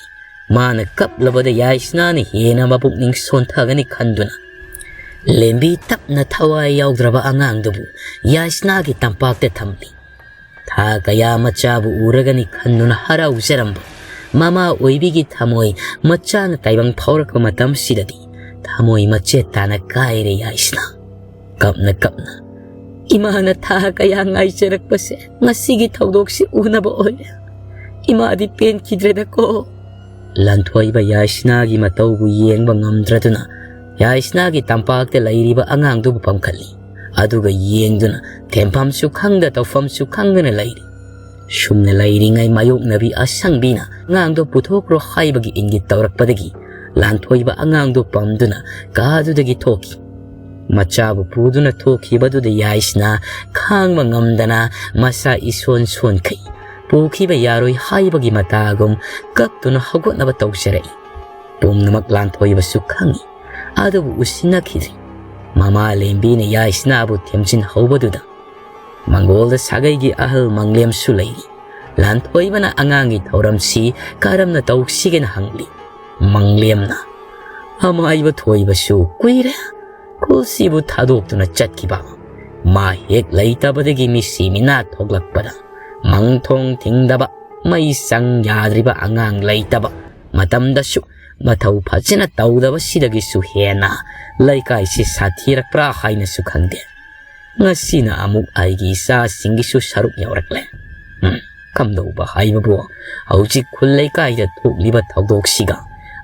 ꯃꯥꯅ ꯀꯞꯂꯕꯗ ꯌꯥꯏꯁꯅꯥꯅ ꯍꯦꯟꯅ ꯃꯄꯨꯛꯅꯤꯡ ꯁꯣꯟꯊꯒꯅꯤ ꯈꯟꯗꯨꯅ ꯂꯦꯝꯕꯤ ꯇꯞꯅ ꯊꯋꯥꯏ ꯌꯥꯎꯗ꯭ꯔꯕ ꯑꯉꯥꯡꯗꯨꯕꯨ ꯌꯥꯏꯁꯅꯥꯒꯤ ꯇꯝꯄꯥꯛꯇ ꯊꯝꯂꯤ꯫ ꯊꯥ ꯀꯌꯥ ꯃꯆꯥꯕꯨ ꯎꯔꯒꯅꯤ ꯈꯟꯗꯨꯅ ꯍꯔꯥꯎꯖꯔꯝꯕ ꯃꯃꯥ ꯑꯣꯏꯕꯤꯒꯤ ꯊꯃꯣꯏ ꯃꯆꯥꯅ ꯇꯥꯏꯕꯪ ꯐꯥꯎꯔꯛꯄ ꯃꯇꯝꯁꯤꯗꯗꯤ ꯊꯃꯣꯏ ꯃꯆꯦꯠ ꯇꯥꯅ ꯀꯥꯏꯔꯦ ꯌꯥꯏꯁꯅꯥ꯫ ꯀꯞꯅ ꯀꯞꯅ, "ꯏꯃꯥꯅ ꯊꯥ ꯀꯌꯥ ꯉꯥꯏꯖꯔꯛꯄꯁꯦ ꯉꯁꯤꯒꯤ ꯊꯧꯗꯣꯛꯁꯤ ꯎꯅꯕ ꯑꯣꯏꯔꯦ꯫ ꯏꯃꯥꯗꯤ ꯄꯦꯟꯈꯤꯗ꯭ꯔꯦꯗꯀꯣ"꯫ ꯂꯥꯟꯊꯣꯏꯕ ꯌꯥꯏꯁꯅꯥꯒꯤ ꯃꯇꯧꯕꯨ ꯌꯦꯡꯕ ꯉꯝꯗ꯭ꯔꯗꯨꯅ ꯌꯥꯏꯁꯅꯥꯒꯤ ꯇꯝꯄꯥꯛꯇ ꯂꯩꯔꯤꯕ ꯑꯉꯥꯡꯗꯨꯕꯨ ꯄꯝꯈꯠꯂꯤ꯫ ꯑꯗꯨꯒ ꯌꯦꯡꯗꯨꯅ ꯊꯦꯝꯐꯝꯁꯨ ꯈꯪꯗ ꯇꯧꯐꯝꯁꯨ ꯈꯪꯗꯅ ꯂꯩꯔꯤ꯫ ꯁꯨꯝꯅ ꯂꯩꯔꯤꯉꯩ ꯃꯥꯌꯣꯛꯅꯕꯤ ꯑꯁꯪꯕꯤꯅ ꯑꯉꯥꯡꯗꯣ ꯄꯨꯊꯣꯛꯈ꯭ꯔꯣ ꯍꯥꯏꯕꯒꯤ ꯏꯪꯒꯤꯠ ꯇꯧꯔꯛꯄꯗꯒꯤ ꯂꯥꯟꯊꯣꯏꯕ ꯑꯉꯥꯡꯗꯣ ꯄꯝꯗꯨꯅ ꯀꯥꯗꯨꯗꯒꯤ ꯊꯣꯛꯈꯤ꯫ ꯃꯆꯥꯕꯨ ꯄꯨꯗꯨꯅ ꯊꯣꯛꯈꯤꯕꯗꯨꯗ ꯌꯥꯏꯁꯅꯥ ꯈꯥꯡꯕ ꯉꯝꯗꯅ ꯃꯁꯥ ꯏꯁꯣꯟ ꯁꯣꯟꯈꯩ ꯄꯨꯈꯤꯕ ꯌꯥꯔꯣꯏ ꯍꯥꯏꯕꯒꯤ ꯃꯇꯥꯒꯨꯝ ꯀꯞꯇꯨꯅ ꯍꯧꯒꯠꯅꯕ ꯇꯧꯖꯔꯛꯏ꯫ ꯄꯨꯝꯅꯃꯛ ꯂꯥꯟꯊꯣꯏꯕꯁꯨ ꯈꯪꯏ, ꯑꯗꯨꯕꯨ ꯎꯁꯤꯟꯅꯈꯤꯗ꯭ꯔꯤ꯫ ꯃꯃꯥ ꯂꯦꯝꯕꯤꯅ ꯌꯥꯏꯁꯅꯥꯕꯨ ꯊꯦꯝꯖꯤꯟꯍꯧꯕꯗꯨꯗ ꯃꯪꯒꯣꯜꯗ ꯁꯥꯒꯩꯒꯤ ꯑꯍꯜ ꯃꯪꯂꯦꯝꯁꯨ ꯂꯩꯔꯤ꯫ ꯂꯥꯟꯊꯣꯏꯕꯅ ꯑꯉꯥꯡꯒꯤ ꯊꯧꯔꯝꯁꯤ ꯀꯔꯝꯅ ꯇꯧꯁꯤꯒꯦꯅ ꯍꯪꯂꯤ꯫ ꯃꯪꯂꯦꯝꯅ, "ꯑꯃꯥꯏꯕ ꯊꯣꯏꯕꯁꯨ ꯀꯨꯏꯔꯦ ꯈꯨꯜꯁꯤꯕꯨ ꯊꯥꯗꯣꯛꯇꯨꯅ ꯆꯠꯈꯤꯕ꯫ ꯃꯥ ꯍꯦꯛ ꯂꯩꯇꯕꯗꯒꯤ ꯃꯤꯁꯤ ꯃꯤꯅꯥ ꯊꯣꯛꯂꯛꯄꯗ ꯃꯪ ꯊꯣꯡ ꯊꯤꯡꯗꯕ, ꯃꯩ ꯆꯪ ꯌꯥꯗ꯭ꯔꯤꯕ ꯑꯉꯥꯡ ꯂꯩꯇꯕ ꯃꯇꯝꯗꯁꯨ ꯃꯊꯧ ꯐꯖꯅ ꯇꯧꯗꯕꯁꯤꯗꯒꯤꯁꯨ ꯍꯦꯟꯅ ꯂꯩꯀꯥꯏꯁꯤ ꯁꯥꯊꯤꯔꯛꯄ꯭ꯔꯥ ꯍꯥꯏꯅꯁꯨ ꯈꯪꯗꯦ꯫ ꯉꯁꯤꯅ ꯑꯃꯨꯛ ꯑꯩꯒꯤ ꯏꯆꯥꯁꯤꯡꯒꯤꯁꯨ ꯁꯔꯨꯛ ꯌꯧꯔꯛꯂꯦ꯫ ꯎꯝ, ꯀꯝꯗꯧꯕ ꯍꯥꯏꯕꯕꯨ, ꯍꯧꯖꯤꯛ ꯈꯨꯜ ꯂꯩꯀꯥꯏꯗ ꯊꯣꯛꯂꯤꯕ ꯊꯧꯗꯣꯛꯁꯤꯒ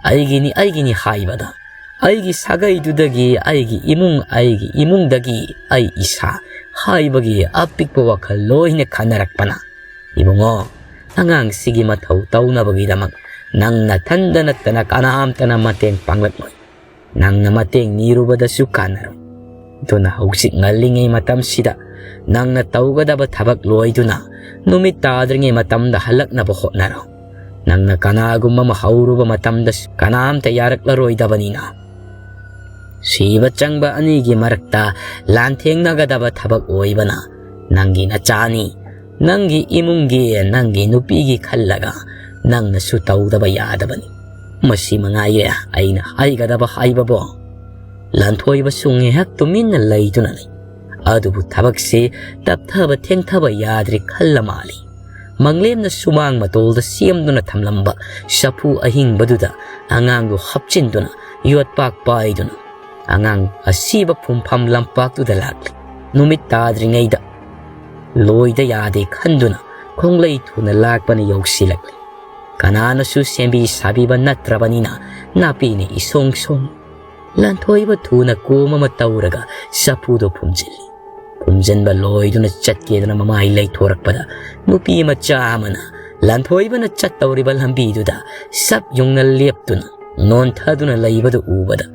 ꯑꯩꯒꯤꯅꯤ, ꯑꯩꯒꯤꯅꯤ ꯍꯥꯏꯕꯗ, ꯑꯩꯒꯤ ꯁꯥꯒꯩꯗꯨꯗꯒꯤ, ꯑꯩꯒꯤ ꯏꯃꯨꯡ, ꯑꯩꯒꯤ ꯏꯃꯨꯡꯗꯒꯤ ꯑꯩ ꯏꯁꯥ ꯍꯥꯏꯕꯒꯤ ꯑꯄꯤꯛꯄ ꯋꯥꯈꯜ ꯂꯣꯏꯅ ꯈꯟꯅꯔꯛꯄꯅ, ꯏꯕꯨꯡꯉꯣ, ꯑꯉꯥꯡꯁꯤꯒꯤ ꯃꯊꯧ ꯇꯧꯅꯕꯒꯤꯗꯃꯛ ꯅꯪ ꯅꯊꯟꯗ ꯅꯠꯇꯅ ꯀꯅꯥꯝꯇꯅ ꯃꯇꯦꯡ ꯄꯥꯡꯂꯛꯂꯣꯏ꯫ ꯅꯪꯅ ꯃꯇꯦꯡ ꯅꯤꯔꯨꯕꯗꯁꯨ ꯀꯥꯟꯅꯔꯣꯏ꯫ ꯑꯗꯨꯅ ꯍꯧꯖꯤꯛ ꯉꯜꯂꯤꯉꯩ ꯃꯇꯝꯁꯤꯗ ꯅꯪꯅ ꯇꯧꯒꯗꯕ ꯊꯕꯛ ꯂꯣꯏꯗꯨꯅ ꯅꯨꯃꯤꯠ ꯇꯥꯗ꯭ꯔꯤꯉꯩ ꯃꯇꯝꯗ ꯍꯜꯂꯛꯅꯕ ꯍꯣꯠꯅꯔꯣ꯫ ꯅꯪꯅ ꯀꯅꯥꯒꯨꯝꯕ ꯑꯃ ꯍꯧꯔꯨꯕ ꯃꯇꯝꯗ ꯀꯅꯥꯝꯇ ꯌꯥꯔꯛꯂꯔꯣꯏꯗꯕꯅꯤꯅ꯫ ꯁꯤꯕ ꯆꯪꯕ ꯑꯅꯤꯒꯤ ꯃꯔꯛꯇ ꯂꯥꯟꯊꯦꯡꯅꯒꯗꯕ ꯊꯕꯛ ꯑꯣꯏꯕꯅ ꯅꯪꯒꯤ ꯅꯆꯥꯅꯤ, ꯅꯪꯒꯤ ꯏꯃꯨꯡꯒꯤ, ꯅꯪꯒꯤ ꯅꯨꯄꯤꯒꯤ ꯈꯜꯂꯒ ꯅꯪꯅꯁꯨ ꯇꯧꯗꯕ ꯌꯥꯗꯕꯅꯤ꯫ ꯃꯁꯤ ꯃꯉꯥꯏꯔꯦ ꯑꯩꯅ ꯍꯥꯏꯒꯗꯕ ꯍꯥꯏꯕꯕꯣ꯫ ꯂꯥꯟꯊꯣꯏꯕꯁꯨ ꯉꯥꯏꯍꯥꯛ ꯇꯨꯃꯤꯟꯅ ꯂꯩꯗꯨꯅ ꯂꯩ꯫ ꯑꯗꯨꯕꯨ ꯊꯕꯛꯁꯤ ꯇꯞꯊꯕ ꯊꯦꯡꯊꯕ ꯌꯥꯗ꯭ꯔꯦ ꯈꯜꯂ ꯃꯥꯜꯂꯤ꯫ ꯃꯪꯂꯦꯝꯅ ꯁꯨꯃꯥꯡ ꯃꯇꯣꯜꯗ ꯁꯦꯝꯗꯨꯅ ꯊꯝꯂꯝꯕ ꯆꯐꯨ ꯑꯍꯤꯡꯕꯗꯨꯗ ꯑꯉꯥꯡꯗꯨ ꯍꯥꯞꯆꯤꯟꯗꯨꯅ ꯌꯣꯠꯄꯥꯛ ꯄꯥꯏꯗꯨꯅ ꯑꯉꯥꯡ ꯑꯁꯤꯕ ꯐꯨꯝꯐꯝ ꯂꯝꯄꯥꯛꯇꯨꯗ ꯂꯥꯛꯂꯤ꯫ ꯅꯨꯃꯤꯠ ꯇꯥꯗ꯭ꯔꯤꯉꯩꯗ ꯂꯣꯏꯗ ꯌꯥꯗꯦ ꯈꯟꯗꯨꯅ ꯈꯣꯡꯂꯩ ꯊꯨꯅ ꯂꯥꯛꯄꯅ ꯌꯧꯁꯤꯜꯂꯛꯂꯤ꯫ ꯀꯅꯥꯅꯁꯨ ꯁꯦꯝꯕꯤ ꯁꯥꯕꯤꯕ ꯅꯠꯇ꯭ꯔꯕꯅꯤꯅ ꯅꯥꯄꯤꯅ ꯏꯁꯣꯡ ꯁꯣꯡ꯫ ꯂꯥꯟꯊꯣꯏꯕ ꯊꯨꯅ ꯀꯣꯝ ꯑꯃ ꯇꯧꯔꯒ ꯆꯐꯨꯗꯣ ꯐꯨꯝꯖꯤꯜꯂꯤ꯫ ꯐꯨꯝꯖꯤꯟꯕ ꯂꯣꯏꯗꯨꯅ ꯆꯠꯀꯦꯗꯅ ꯃꯃꯥꯏ ꯂꯩꯊꯣꯔꯛꯄꯗ ꯅꯨꯄꯤ ꯃꯆꯥ ꯑꯃꯅ ꯂꯥꯟꯊꯣꯏꯕꯅ ꯆꯠꯇꯧꯔꯤꯕ ꯂꯝꯕꯤꯗꯨꯗ ꯆꯞ ꯌꯨꯡꯅ ꯂꯦꯞꯇꯨꯅ ꯅꯣꯟꯊꯗꯨꯅ ꯂꯩꯕꯗꯨ ꯎꯕꯗ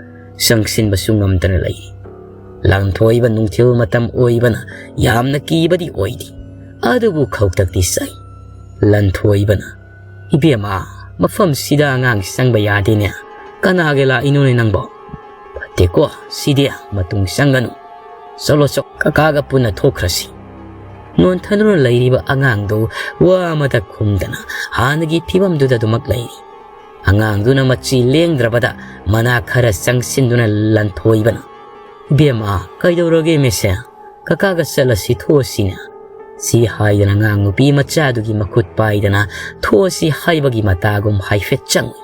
ꯆꯪꯁꯤꯟꯕꯁꯨ ꯉꯝꯗꯅ ꯂꯩꯔꯤ꯫ ꯂꯥꯟꯊꯣꯏꯕ ꯅꯨꯡꯊꯤꯜ ꯃꯇꯝ ꯑꯣꯏꯕꯅ ꯌꯥꯝꯅ ꯀꯤꯕꯗꯤ ꯑꯣꯏꯗꯦ, ꯑꯗꯨꯕꯨ ꯈꯧꯇꯛꯇꯤ ꯆꯥꯏ꯫ ꯂꯥꯟꯊꯣꯏꯕꯅ, "ꯏꯕꯦꯝꯃ, ꯃꯐꯝꯁꯤꯗ ꯑꯉꯥꯡ ꯆꯪꯕ ꯌꯥꯗꯦꯅꯦ꯫ ꯀꯅꯥꯒꯤ ꯂꯥꯛꯏꯅꯣꯅꯦ ꯅꯪꯕꯣ?" "ꯐꯠꯇꯦꯀꯣ, ꯁꯤꯗꯤ ꯃꯇꯨꯡ ꯆꯪꯒꯅꯨ꯫ ꯆꯠꯂꯣ ꯆꯣ, ꯀꯀꯥꯒ ꯄꯨꯟꯅ ꯊꯣꯛꯈ꯭ꯔꯁꯤ꯫" ꯅꯣꯟꯊꯗꯨꯅ ꯂꯩꯔꯤꯕ ꯑꯉꯥꯡꯗꯨ ꯋꯥ ꯑꯃꯇ ꯈꯨꯝꯗꯅ ꯍꯥꯟꯅꯒꯤ ꯐꯤꯕꯝꯗꯨꯗ ꯑꯗꯨꯃꯛ ꯂꯩꯔꯤ꯫ ꯑꯉꯥꯡꯗꯨꯅ ꯃꯆꯤ ꯂꯦꯡꯗ꯭ꯔꯕꯗ ꯃꯅꯥ ꯈꯔ ꯆꯪꯁꯤꯟꯗꯨꯅ ꯂꯥꯟꯊꯣꯏꯕꯅ, "ꯏꯕꯦꯝꯃ, ꯀꯩꯗꯧꯔꯒꯦ ꯃꯤꯁꯦ? ꯀꯀꯥꯒ ꯆꯠꯂꯁꯤ, ꯊꯣꯛꯑꯁꯤꯅꯦ꯫" ꯁꯤ ꯍꯥꯏꯗꯅ ꯑꯉꯥꯡ ꯅꯨꯄꯤ ꯃꯆꯥꯗꯨꯒꯤ ꯃꯈꯨꯠ ꯄꯥꯏꯗꯅ ꯊꯣꯛꯑꯁꯤ ꯍꯥꯏꯕꯒꯤ ꯃꯇꯥꯒꯨꯝ ꯍꯥꯏꯐꯦꯠ ꯆꯪꯉꯤ꯫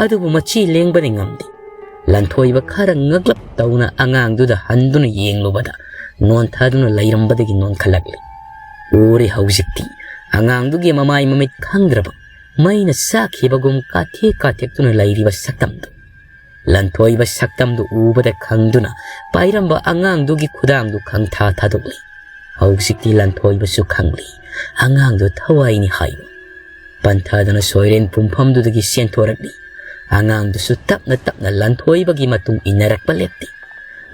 ꯑꯗꯨꯕꯨ ꯃꯆꯤ ꯂꯦꯡꯕꯗꯤ ꯉꯝꯗꯦ꯫ ꯂꯥꯟꯊꯣꯏꯕ ꯈꯔ ꯉꯛꯂꯞ ꯇꯧꯅ ꯑꯉꯥꯡꯗꯨꯗ ꯍꯟꯗꯨꯅ ꯌꯦꯡꯂꯨꯕꯗ ꯅꯣꯟꯊꯗꯨꯅ ꯂꯩꯔꯝꯕꯗꯒꯤ ꯅꯣꯟꯈꯠꯂꯛꯂꯤ꯫ ꯎꯔꯦ ꯍꯧꯖꯤꯛꯇꯤ ꯑꯉꯥꯡꯗꯨꯒꯤ ꯃꯃꯥꯏ ꯃꯃꯤꯠ ꯈꯪꯗ꯭ꯔꯕ ꯃꯩꯅ ꯆꯥꯛꯈꯤꯕꯒꯨꯝ ꯀꯥꯊꯦꯛ ꯀꯥꯊꯦꯛꯇꯨꯅ ꯂꯩꯔꯤꯕ ꯁꯛꯇꯝꯗꯨ꯫ ꯂꯥꯟꯊꯣꯏꯕ ꯁꯛꯇꯝꯗꯨ ꯎꯕꯗ ꯈꯪꯗꯨꯅ ꯄꯥꯏꯔꯝꯕ ꯑꯉꯥꯡꯗꯨꯒꯤ ꯈꯨꯗꯥꯡꯗꯨ ꯈꯪꯊꯥ ꯊꯥꯗꯣꯛꯂꯤ꯫ ꯍꯧꯖꯤꯛꯇꯤ ꯂꯥꯟꯊꯣꯏꯕꯁꯨ ꯈꯪꯂꯤ ꯑꯉꯥꯡꯗꯨ ꯊꯋꯥꯏꯅꯤ ꯍꯥꯏꯕ꯫ ꯄꯟꯊꯗꯅ ꯁꯣꯏꯔꯦꯟ ꯄꯨꯝꯐꯝꯗꯨꯗꯒꯤ ꯆꯦꯟꯊꯣꯔꯛꯂꯤ꯫ ꯑꯉꯥꯡꯗꯨꯁꯨ ꯇꯞꯅ ꯇꯞꯅ ꯂꯥꯟꯊꯣꯏꯕꯒꯤ ꯃꯇꯨꯡ ꯏꯟꯅꯔꯛꯄ ꯂꯦꯞꯇꯦ꯫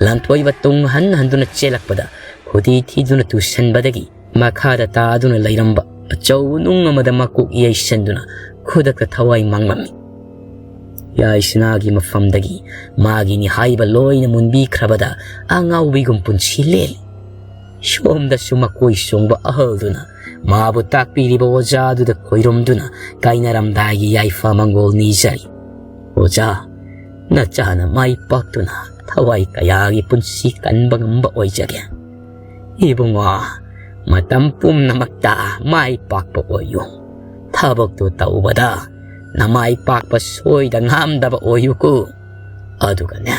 ꯂꯥꯟꯊꯣꯏꯕ ꯇꯨꯡ ꯍꯟ ꯍꯟꯗꯨꯅ ꯆꯦꯜꯂꯛꯄꯗ ꯈꯨꯗꯤ ꯊꯤꯗꯨꯅ ꯇꯨꯁꯟꯕꯗꯒꯤ ꯃꯈꯥꯗ ꯇꯥꯗꯨꯅ ꯂꯩꯔꯝꯕ ꯑꯆꯧꯕ ꯅꯨꯡ ꯑꯃꯗ ꯃꯀꯣꯛ ꯌꯩꯁꯟꯗꯨꯅ ꯈꯨꯗꯛꯇ ꯊꯋꯥꯏ ꯃꯥꯡꯂꯝꯃꯤ꯫ ꯌꯥꯏꯁꯅꯥꯒꯤ ꯃꯐꯝꯗꯒꯤ ꯃꯥꯒꯤꯅꯤ ꯍꯥꯏꯕ ꯂꯣꯏꯅ ꯃꯨꯟꯕꯤꯈ꯭ꯔꯕꯗ ꯑꯉꯥꯎꯕꯤꯒꯨꯝ ꯄꯨꯟꯁꯤ ꯂꯦꯜꯂꯤ꯫ ꯁꯣꯝꯗꯁꯨ ꯃꯀꯣꯏ ꯁꯣꯡꯕ ꯑꯍꯜꯗꯨꯅ ꯃꯥꯕꯨ ꯇꯥꯛꯄꯤꯔꯤꯕ ꯑꯣꯖꯥꯗꯨꯗ ꯈꯣꯏꯔꯨꯝꯗꯨꯅ ꯀꯥꯏꯅꯔꯝꯗꯥꯏꯒꯤ ꯌꯥꯏꯐ ꯃꯪꯒꯣꯜ ꯅꯤꯖꯔꯤ꯫ "ꯑꯣꯖꯥ, ꯅꯆꯥꯅ ꯃꯥꯏ ꯄꯥꯛꯇꯨꯅ ꯊꯋꯥꯏ ꯀꯌꯥꯒꯤ ꯄꯨꯟꯁꯤ ꯀꯟꯕ ꯉꯝꯕ ꯑꯣꯏꯖꯒꯦ꯫ ꯏꯕꯨꯡꯉꯣ, ꯃꯇꯝ ꯄꯨꯝꯅꯃꯛꯇ ꯃꯥꯏ ꯄꯥꯛꯄ ꯑꯣꯏꯌꯨ꯫ ꯊꯕꯛꯇꯨ ꯇꯧꯕꯗ ꯅꯃꯥꯏ ꯄꯥꯛꯄ ꯁꯣꯏꯗ ꯉꯥꯝꯗꯕ ꯑꯣꯏꯌꯨꯀꯣ꯫ ꯑꯗꯨꯒꯅꯦ,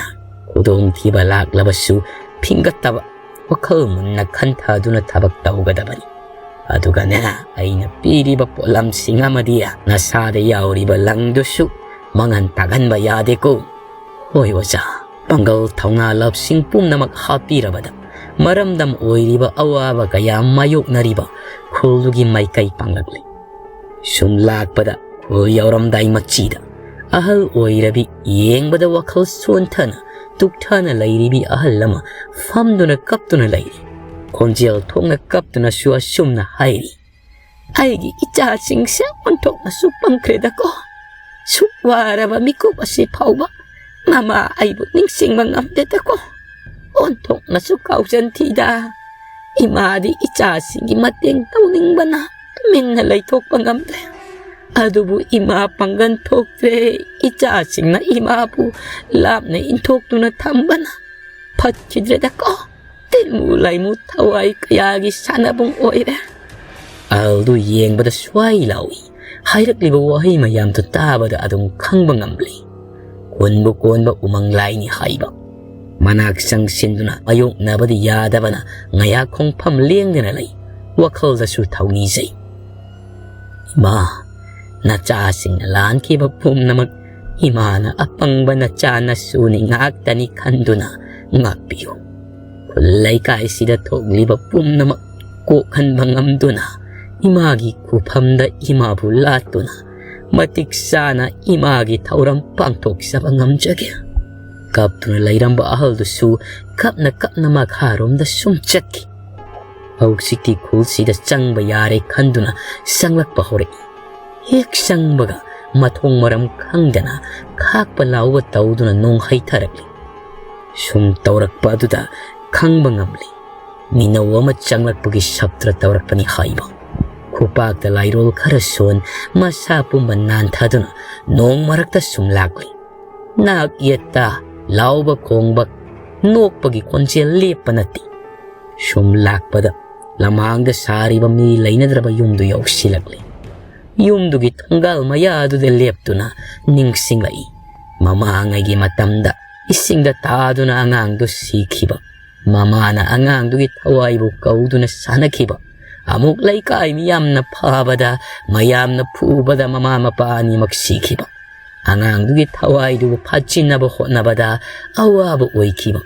ꯈꯨꯗꯣꯡꯊꯤꯕ ꯂꯥꯛꯂꯕꯁꯨ ꯐꯤꯡꯒꯠꯇꯕ, ꯋꯥꯈꯜ ꯃꯨꯟꯅ ꯈꯟꯊꯗꯨꯅ ꯊꯕꯛ ꯇꯧꯒꯗꯕꯅꯤ꯫ ꯑꯗꯨꯒꯅꯦ, ꯑꯩꯅ ꯄꯤꯔꯤꯕ ꯄꯣꯠꯂꯝꯁꯤꯡ ꯑꯃꯗꯤ ꯅꯁꯥꯗ ꯌꯥꯎꯔꯤꯕ ꯂꯪꯗꯨꯁꯨ ꯃꯉꯟ ꯇꯥꯒꯟꯕ ꯌꯥꯗꯦꯀꯣ꯫ ꯍꯣꯏ ꯑꯣꯖꯥ, ꯄꯥꯡꯒꯜ ꯊꯧꯅꯥ ꯂꯧꯁꯤꯡ ꯄꯨꯝꯅꯃꯛ ꯍꯥꯞꯄꯤꯔꯕꯗ ꯃꯔꯝꯗꯝ ꯑꯣꯏꯔꯤꯕ ꯑꯋꯥꯕ ꯀꯌꯥ ꯃꯥꯌꯣꯛꯅꯔꯤꯕ ꯈꯨꯜꯗꯨꯒꯤ ꯃꯥꯏꯀꯩ ꯄꯥꯡꯂꯛꯂꯤ꯫ ꯁꯨꯝ ꯂꯥꯛꯄꯗ ꯈꯨꯜ ꯌꯧꯔꯝꯗꯥꯏ ꯃꯆꯤꯗ ꯑꯍꯜ ꯑꯣꯏꯔꯕꯤ, ꯌꯦꯡꯕꯗ ꯋꯥꯈꯜ ꯁꯣꯟꯊꯅ ꯇꯨꯛꯊꯅ ꯂꯩꯔꯤꯕꯤ ꯑꯍꯜ ꯑꯃ ꯐꯝꯗꯨꯅ ꯀꯞꯇꯨꯅ ꯂꯩꯔꯤ꯫ ꯈꯣꯟꯖꯦꯜ ꯊꯣꯛꯅ ꯀꯞꯇꯨꯅꯁꯨ ꯑꯁꯨꯝꯅ ꯍꯥꯏꯔꯤ: "ꯑꯩꯒꯤ ꯏꯆꯥꯁꯤꯡꯁꯦ ꯑꯣꯟꯊꯣꯛꯅꯁꯨ ꯄꯪꯈ꯭ꯔꯦꯗꯀꯣ꯫ ꯁꯨꯛ ꯋꯥꯔꯕ ꯃꯤꯀꯨꯞ ꯑꯁꯤ ꯐꯥꯎꯕ ꯃꯃꯥ ꯑꯩꯕꯨ ꯅꯤꯡꯁꯤꯡꯕ ꯉꯝꯗꯦꯗꯀꯣ꯫ ꯑꯣꯟꯊꯣꯛꯅꯁꯨ ꯀꯥꯎꯖꯟꯊꯤꯗ꯫ ꯏꯃꯥꯗꯤ ꯏꯆꯥꯁꯤꯡꯒꯤ ꯃꯇꯦꯡ ꯇꯧꯅꯤꯡꯕꯅ ꯇꯨꯃꯤꯟꯅ ꯂꯩꯊꯣꯛꯄ ꯉꯝꯗ꯭ꯔꯦ꯫ ꯑꯗꯨꯕꯨ ꯏꯃꯥ ꯄꯥꯡꯒꯟ ꯊꯣꯛꯇ꯭ꯔꯦ꯫ ꯏꯆꯥꯁꯤꯡꯅ ꯏꯃꯥꯕꯨ ꯂꯥꯞꯅ ꯏꯟꯊꯣꯛꯇꯨꯅ ꯊꯝꯕꯅ ꯐꯠꯈꯤꯗ꯭ꯔꯦꯗꯀꯣ꯫ ꯇꯤꯟꯃꯨ ꯂꯥꯏꯃꯨ ꯊꯋꯥꯏ ꯀꯌꯥꯒꯤ ꯁꯥꯟꯅꯕꯨꯡ ꯑꯣꯏꯔꯦ"꯫ ꯑꯍꯜꯗꯨ ꯌꯦꯡꯕꯗ ꯁ꯭ꯋꯥꯏ ꯂꯥꯎꯏ꯫ ꯍꯥꯏꯔꯛꯂꯤꯕ ꯋꯥꯍꯩ ꯃꯌꯥꯝꯗꯨ ꯇꯥꯕꯗ ꯑꯗꯨꯝ ꯈꯪꯕ ꯉꯝꯂꯤ꯫ ꯀꯣꯟꯕꯨ ꯀꯣꯟꯕ ꯎꯃꯪ ꯂꯥꯏꯅꯤ ꯍꯥꯏꯕ꯫ ꯃꯅꯥꯛ ꯆꯪꯁꯤꯟꯗꯨꯅ ꯃꯥꯌꯣꯛꯅꯕꯗꯤ ꯌꯥꯗꯕꯅ ꯉꯥꯏꯍꯥꯛ ꯈꯣꯡꯐꯝ ꯂꯦꯡꯗꯅ ꯂꯩ꯫ ꯋꯥꯈꯜꯗꯁꯨ ꯊꯧꯅꯤꯖꯩ꯫ "ꯏꯃꯥ, ꯅꯆꯥꯁꯤꯡꯅ ꯂꯥꯟꯈꯤꯕ ꯄꯨꯝꯅꯃꯛ ꯏꯃꯥꯅ ꯑꯄꯪꯕ ꯅꯆꯥ ꯅꯁꯨꯅꯤ ꯉꯥꯛꯇꯅꯤ ꯈꯟꯗꯨꯅ ꯉꯥꯛꯄꯤꯌꯨ꯫ ꯈꯨꯜ ꯂꯩꯀꯥꯏꯁꯤꯗ ꯊꯣꯛꯂꯤꯕ ꯄꯨꯝꯅꯃꯛ ꯀꯣꯛꯍꯟꯕ ꯉꯝꯗꯨꯅ ꯏꯃꯥꯒꯤ ꯈꯨꯐꯝꯗ ꯏꯃꯥꯕꯨ ꯂꯥꯠꯇꯨꯅ ꯃꯇꯤꯛ ꯆꯥꯅ ꯏꯃꯥꯒꯤ ꯊꯧꯔꯝ ꯄꯥꯡꯊꯣꯛꯆꯕ ꯉꯝꯖꯒꯦ"꯫ ꯀꯞꯇꯨꯅ ꯂꯩꯔꯝꯕ ꯑꯍꯜꯗꯨꯁꯨ ꯀꯞꯅ ꯀꯞꯅ ꯃꯈꯥꯔꯣꯝꯗ ꯁꯨꯝ ꯆꯠꯈꯤ꯫ ꯍꯧꯖꯤꯛꯇꯤ ꯈꯨꯜꯁꯤꯗ ꯆꯪꯕ ꯌꯥꯔꯦ ꯈꯟꯗꯨꯅ ꯆꯪꯂꯛꯄ ꯍꯧꯔꯛꯏ꯫ ꯍꯦꯛ ꯆꯪꯕꯒ ꯃꯊꯣꯡ ꯃꯔꯝ ꯈꯪꯗꯅ ꯈꯥꯛꯄ ꯂꯥꯎꯕ ꯇꯧꯗꯨꯅ ꯅꯣꯡ ꯍꯩꯊꯔꯛꯂꯤ꯫ ꯁꯨꯝ ꯇꯧꯔꯛꯄ ꯑꯗꯨꯗ ꯈꯪꯕ ꯉꯝꯂꯤ, ꯃꯤꯅꯧ ꯑꯃ ꯆꯪꯂꯛꯄꯒꯤ ꯁꯞꯇ꯭ꯔ ꯇꯧꯔꯛꯄꯅꯤ ꯍꯥꯏꯕ꯫ ꯈꯨꯄꯥꯛꯇ ꯂꯥꯏꯔꯣꯜ ꯈꯔ ꯁꯣꯟ, ꯃꯁꯥ ꯄꯨꯝꯕ ꯅꯥꯟꯊꯗꯨꯅ ꯅꯣꯡ ꯃꯔꯛꯇ ꯁꯨꯝ ꯂꯥꯛꯂꯤ꯫ ꯅꯥꯛ ꯌꯦꯠꯇ ꯂꯥꯎꯕ ꯈꯣꯡꯕ, ꯅꯣꯛꯄꯒꯤ ꯈꯣꯟꯖꯦꯜ ꯂꯦꯞꯄ ꯅꯠꯇꯦ꯫ ꯁꯨꯝ ꯂꯥꯛꯄꯗ ꯂꯝꯍꯥꯡꯗ ꯁꯥꯔꯤꯕ ꯃꯤ ꯂꯩꯅꯗ꯭ꯔꯕ ꯌꯨꯝꯗꯨ ꯌꯧꯁꯤꯜꯂꯛꯂꯤ꯫ ꯌꯨꯝꯗꯨꯒꯤ ꯊꯣꯡꯒꯥꯜ ꯃꯌꯥꯗꯨꯗ ꯂꯦꯞꯇꯨꯅ ꯅꯤꯡꯁꯤꯡꯂꯛꯏ, ꯃꯃꯥꯡꯉꯩꯒꯤ ꯃꯇꯝꯗ ꯏꯁꯤꯡꯗ ꯇꯥꯗꯨꯅ ꯑꯉꯥꯡꯗꯨ ꯁꯤꯈꯤꯕ꯫ ꯃꯃꯥꯅ ꯑꯉꯥꯡꯗꯨꯒꯤ ꯊꯋꯥꯏꯕꯨ ꯀꯧꯗꯨꯅ ꯁꯥꯟꯅꯈꯤꯕ꯫ ꯑꯃꯨꯛ ꯂꯩꯀꯥꯏ ꯃꯤꯌꯥꯝꯅ ꯐꯥꯕꯗ, ꯃꯌꯥꯝꯅ ꯐꯨꯕꯗ ꯃꯃꯥ ꯃꯄꯥ ꯑꯅꯤꯃꯛ ꯁꯤꯈꯤꯕ꯫ ꯑꯉꯥꯡꯗꯨꯒꯤ ꯊꯋꯥꯏꯗꯨꯕꯨ ꯐꯥꯠꯆꯤꯟꯅꯕ ꯍꯣꯠꯅꯕꯗ ꯑꯋꯥꯕ ꯑꯣꯏꯈꯤꯕ꯫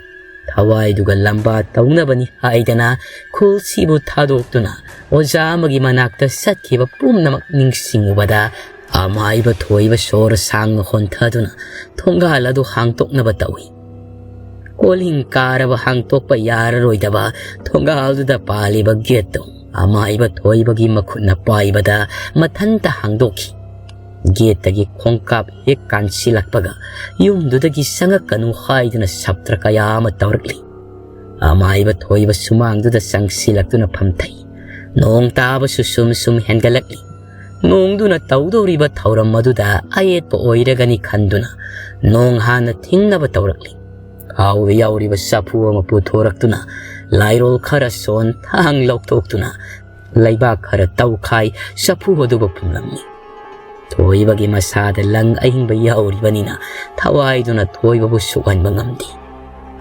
ꯊꯋꯥꯏꯗꯨꯒ ꯂꯝꯕꯥ ꯇꯧꯅꯕꯅꯤ ꯍꯥꯏꯗꯅ ꯈꯨꯜꯁꯤꯕꯨ ꯊꯥꯗꯣꯛꯇꯨꯅ ꯑꯣꯖꯥ ꯑꯃꯒꯤ ꯃꯅꯥꯛꯇ ꯆꯠꯈꯤꯕ ꯄꯨꯝꯅꯃꯛ ꯅꯤꯡꯁꯤꯡꯉꯨꯕꯗ ꯑꯃꯥꯏꯕ ꯊꯣꯏꯕ ꯁꯣꯔ ꯁꯥꯡꯅ ꯍꯣꯟꯊꯗꯨꯅ ꯊꯣꯡꯒꯥꯜ ꯑꯗꯨ ꯍꯥꯡꯇꯣꯛꯅꯕ ꯇꯧꯏ꯫ ꯀꯣꯜꯍꯤꯡ ꯀꯥꯔꯕ ꯍꯥꯡꯇꯣꯛꯄ ꯌꯥꯔꯔꯣꯏꯗꯕ ꯊꯣꯡꯒꯥꯜꯗꯨꯗ ꯄꯥꯜꯂꯤꯕ ꯒꯦꯠꯇꯨ ꯑꯃꯥꯏꯕ ꯊꯣꯏꯕꯒꯤ ꯃꯈꯨꯠꯅ ꯄꯥꯏꯕꯗ ꯃꯊꯟꯇ ꯍꯥꯡꯗꯣꯛꯈꯤ꯫ ꯒꯦꯠꯇꯒꯤ ꯈꯣꯡꯀꯥꯞ ꯍꯦꯛ ꯀꯥꯟꯁꯤꯜꯂꯛꯄꯒ ꯌꯨꯝꯗꯨꯗꯒꯤ ꯆꯪꯉꯛꯀꯅꯨ ꯍꯥꯏꯗꯨꯅ ꯁꯞꯇ꯭ꯔ ꯀꯌꯥ ꯑꯃ ꯇꯧꯔꯛꯂꯤ꯫ ꯑꯃꯥꯏꯕ ꯊꯣꯏꯕ ꯁꯨꯃꯥꯡꯗꯨꯗ ꯆꯪꯁꯤꯜꯂꯛꯇꯨꯅ ꯐꯝꯊꯩ꯫ ꯅꯣꯡ ꯇꯥꯕꯁꯨ ꯁꯨꯝ ꯁꯨꯝ ꯍꯦꯟꯒꯠꯂꯛꯂꯤ꯫ ꯅꯣꯡꯗꯨꯅ ꯇꯧꯗꯧꯔꯤꯕ ꯊꯧꯔꯝ ꯑꯗꯨꯗ ꯑꯌꯦꯠꯄ ꯑꯣꯏꯔꯒꯅꯤ ꯈꯟꯗꯨꯅ ꯅꯣꯡ ꯍꯥꯟꯅ ꯊꯤꯡꯅꯕ ꯇꯧꯔꯛꯂꯤ꯫ ꯈꯥꯎꯗ ꯌꯥꯎꯔꯤꯕ ꯆꯐꯨ ꯑꯃ ꯄꯨꯊꯣꯔꯛꯇꯨꯅ ꯂꯥꯏꯔꯣꯜ ꯈꯔ ꯁꯣꯟ, ꯊꯥꯡ ꯂꯧꯊꯣꯛꯇꯨꯅ ꯂꯩꯕꯥꯛ ꯈꯔ ꯇꯧꯈꯥꯏ, ꯆꯐꯨ ꯑꯗꯨꯕꯨ ꯐꯨꯝꯂꯝꯃꯤ꯫ ꯊꯣꯏꯕꯒꯤ ꯃꯁꯥꯗ ꯂꯪ ꯑꯍꯤꯡꯕ ꯌꯥꯎꯔꯤꯕꯅꯤꯅ ꯊꯋꯥꯏꯗꯨꯅ ꯊꯣꯏꯕꯕꯨ ꯁꯣꯛꯍꯟꯕ ꯉꯝꯗꯦ꯫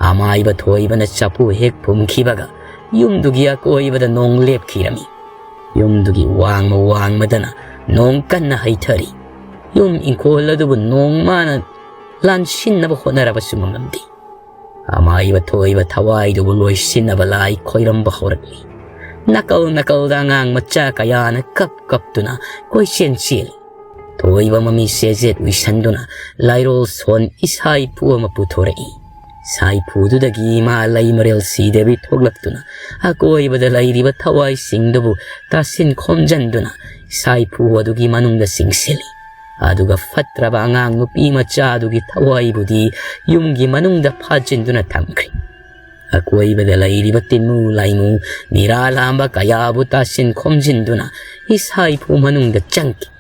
ꯑꯃꯥꯏꯕ ꯊꯣꯏꯕꯅ ꯆꯐꯨ ꯍꯦꯛ ꯐꯨꯝꯈꯤꯕꯒ ꯌꯨꯝꯗꯨꯒꯤ ꯑꯀꯣꯏꯕꯗ ꯅꯣꯡ ꯂꯦꯞꯈꯤꯔꯝꯃꯤ꯫ ꯌꯨꯝꯗꯨꯒꯤ ꯋꯥꯡꯃ ꯋꯥꯡꯃꯗꯅ ꯅꯣꯡ ꯀꯟꯅ ꯍꯩꯊꯔꯤ꯫ ꯌꯨꯝ ꯏꯪꯈꯣꯜ ꯑꯗꯨꯕꯨ ꯅꯣꯡ ꯃꯥꯅ ꯂꯥꯟꯁꯤꯟꯅꯕ ꯍꯣꯠꯅꯔꯕꯁꯨ ꯉꯝꯂꯝꯗꯦ꯫ ꯑꯃꯥꯏꯕ ꯊꯣꯏꯕ ꯊꯋꯥꯏꯗꯨꯕꯨ ꯂꯣꯏꯁꯤꯟꯅꯕ ꯂꯥꯏ ꯈꯣꯏꯔꯝꯕ ꯍꯧꯔꯛꯂꯤ꯫ ꯅꯥꯀꯜ ꯅꯥꯀꯜꯗ ꯑꯉꯥꯡ ꯃꯆꯥ ꯀꯌꯥꯅ ꯀꯞ ꯀꯞꯇꯨꯅ ꯀꯣꯏꯆꯦꯟ ꯆꯦꯜꯂꯤ꯫ ꯊꯣꯏꯕ ꯃꯃꯤ ꯆꯦꯖꯦꯠ ꯎꯏꯁꯟꯗꯨꯅ ꯂꯥꯏꯔꯣꯜ ꯁꯣꯟ ꯏꯁꯥ ꯏꯄꯨ ꯑꯃ ꯄꯨꯊꯣꯔꯛꯏ꯫ ꯁꯥꯏꯐꯨꯗꯨꯗꯒꯤ ꯏꯃꯥ ꯂꯩꯃꯔꯦꯜ ꯁꯤꯗꯦꯕꯤ ꯊꯣꯛꯂꯛꯇꯨꯅ ꯑꯀꯣꯏꯕꯗ ꯂꯩꯔꯤꯕ ꯊꯋꯥꯏꯁꯤꯡꯗꯨꯕꯨ ꯇꯥꯁꯤꯟ ꯈꯣꯝꯖꯤꯟꯗꯨꯅ ꯏꯁꯥꯏꯐꯨ ꯑꯗꯨꯒꯤ ꯃꯅꯨꯡꯗ ꯆꯤꯡꯁꯤꯜꯂꯤ꯫ ꯑꯗꯨꯒ ꯐꯠꯇ꯭ꯔꯕ ꯑꯉꯥꯡ ꯅꯨꯄꯤ ꯃꯆꯥ ꯑꯗꯨꯒꯤ ꯊꯋꯥꯏꯕꯨꯗꯤ ꯌꯨꯝꯒꯤ ꯃꯅꯨꯡꯗ ꯐꯥꯖꯤꯟꯗꯨꯅ ꯊꯝꯈ꯭ꯔꯦ꯫ ꯑꯀꯣꯏꯕꯗ ꯂꯩꯔꯤꯕ ꯇꯤꯟꯃꯨ ꯂꯥꯏꯃꯨ, ꯅꯤꯔꯥ ꯂꯥꯝꯕ ꯀꯌꯥꯕꯨ ꯇꯥꯁꯤꯟ ꯈꯣꯝꯖꯤꯟꯗꯨꯅ ꯏꯁꯥꯏꯐꯨ ꯃꯅꯨꯡꯗ ꯆꯪꯈꯤ꯫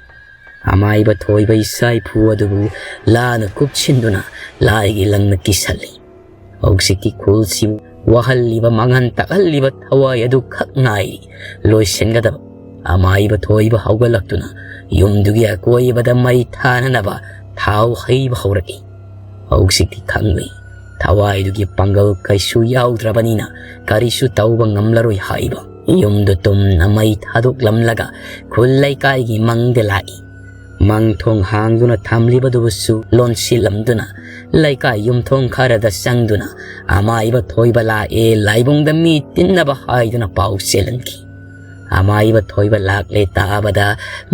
ꯑꯃꯥꯏꯕ ꯊꯣꯏꯕ ꯏꯁꯥꯏꯐꯨ ꯑꯗꯨꯕꯨ ꯂꯥꯅ ꯀꯨꯞꯁꯤꯟꯗꯨꯅ ꯂꯥꯏꯒꯤ ꯂꯪꯅ ꯀꯤꯁꯜꯂꯤ꯫ ꯍꯧꯖꯤꯛꯇꯤ ꯈꯨꯜꯁꯤ ꯋꯥꯍꯜꯂꯤꯕ, ꯃꯥꯡꯍꯟ ꯇꯥꯛꯍꯜꯂꯤꯕ ꯊꯋꯥꯏ ꯑꯗꯨ ꯈꯛ ꯉꯥꯏꯔꯤ ꯂꯣꯏꯁꯤꯟꯒꯗꯕ꯫ ꯑꯃꯥꯏꯕ ꯊꯣꯏꯕ ꯍꯧꯒꯠꯂꯛꯇꯨꯅ ꯌꯨꯝꯗꯨꯒꯤ ꯑꯀꯣꯏꯕꯗ ꯃꯩ ꯊꯥꯅꯅꯕ ꯊꯥꯎ ꯍꯩꯕ ꯍꯧꯔꯛꯏ꯫ ꯍꯧꯖꯤꯛꯇꯤ ꯈꯪꯂꯦ, ꯊꯋꯥꯏꯗꯨꯒꯤ ꯄꯥꯡꯒꯜ ꯀꯩꯁꯨ ꯌꯥꯎꯗ꯭ꯔꯕꯅꯤꯅ ꯀꯔꯤꯁꯨ ꯇꯧꯕ ꯉꯝꯂꯔꯣꯏ ꯍꯥꯏꯕ꯫ ꯌꯨꯝꯗꯨ ꯇꯨꯝꯅ ꯃꯩ ꯊꯥꯗꯣꯛꯂꯝꯂꯒ ꯈꯨꯜ ꯂꯩꯀꯥꯏꯒꯤ ꯃꯪꯗ ꯂꯥꯛꯏ꯫ ꯃꯪ ꯊꯣꯡ ꯍꯥꯡꯗꯨꯅ ꯊꯝꯂꯤꯕꯗꯨꯕꯨꯁꯨ ꯂꯣꯟꯁꯤꯜꯂꯝꯗꯨꯅ ꯂꯩꯀꯥꯏ ꯌꯨꯝꯊꯣꯡ ꯈꯔꯗ ꯆꯪꯗꯨꯅ ꯑꯃꯥꯏꯕ ꯊꯣꯏꯕ ꯂꯥꯛꯑꯦ, ꯂꯥꯏꯕꯨꯡꯗ ꯃꯤ ꯇꯤꯟꯅꯕ ꯍꯥꯏꯗꯨꯅ ꯄꯥꯎ ꯆꯦꯜꯍꯟꯈꯤ꯫ ꯑꯃꯥꯏꯕ ꯊꯣꯏꯕ ꯂꯥꯛꯂꯦ ꯇꯥꯕꯗ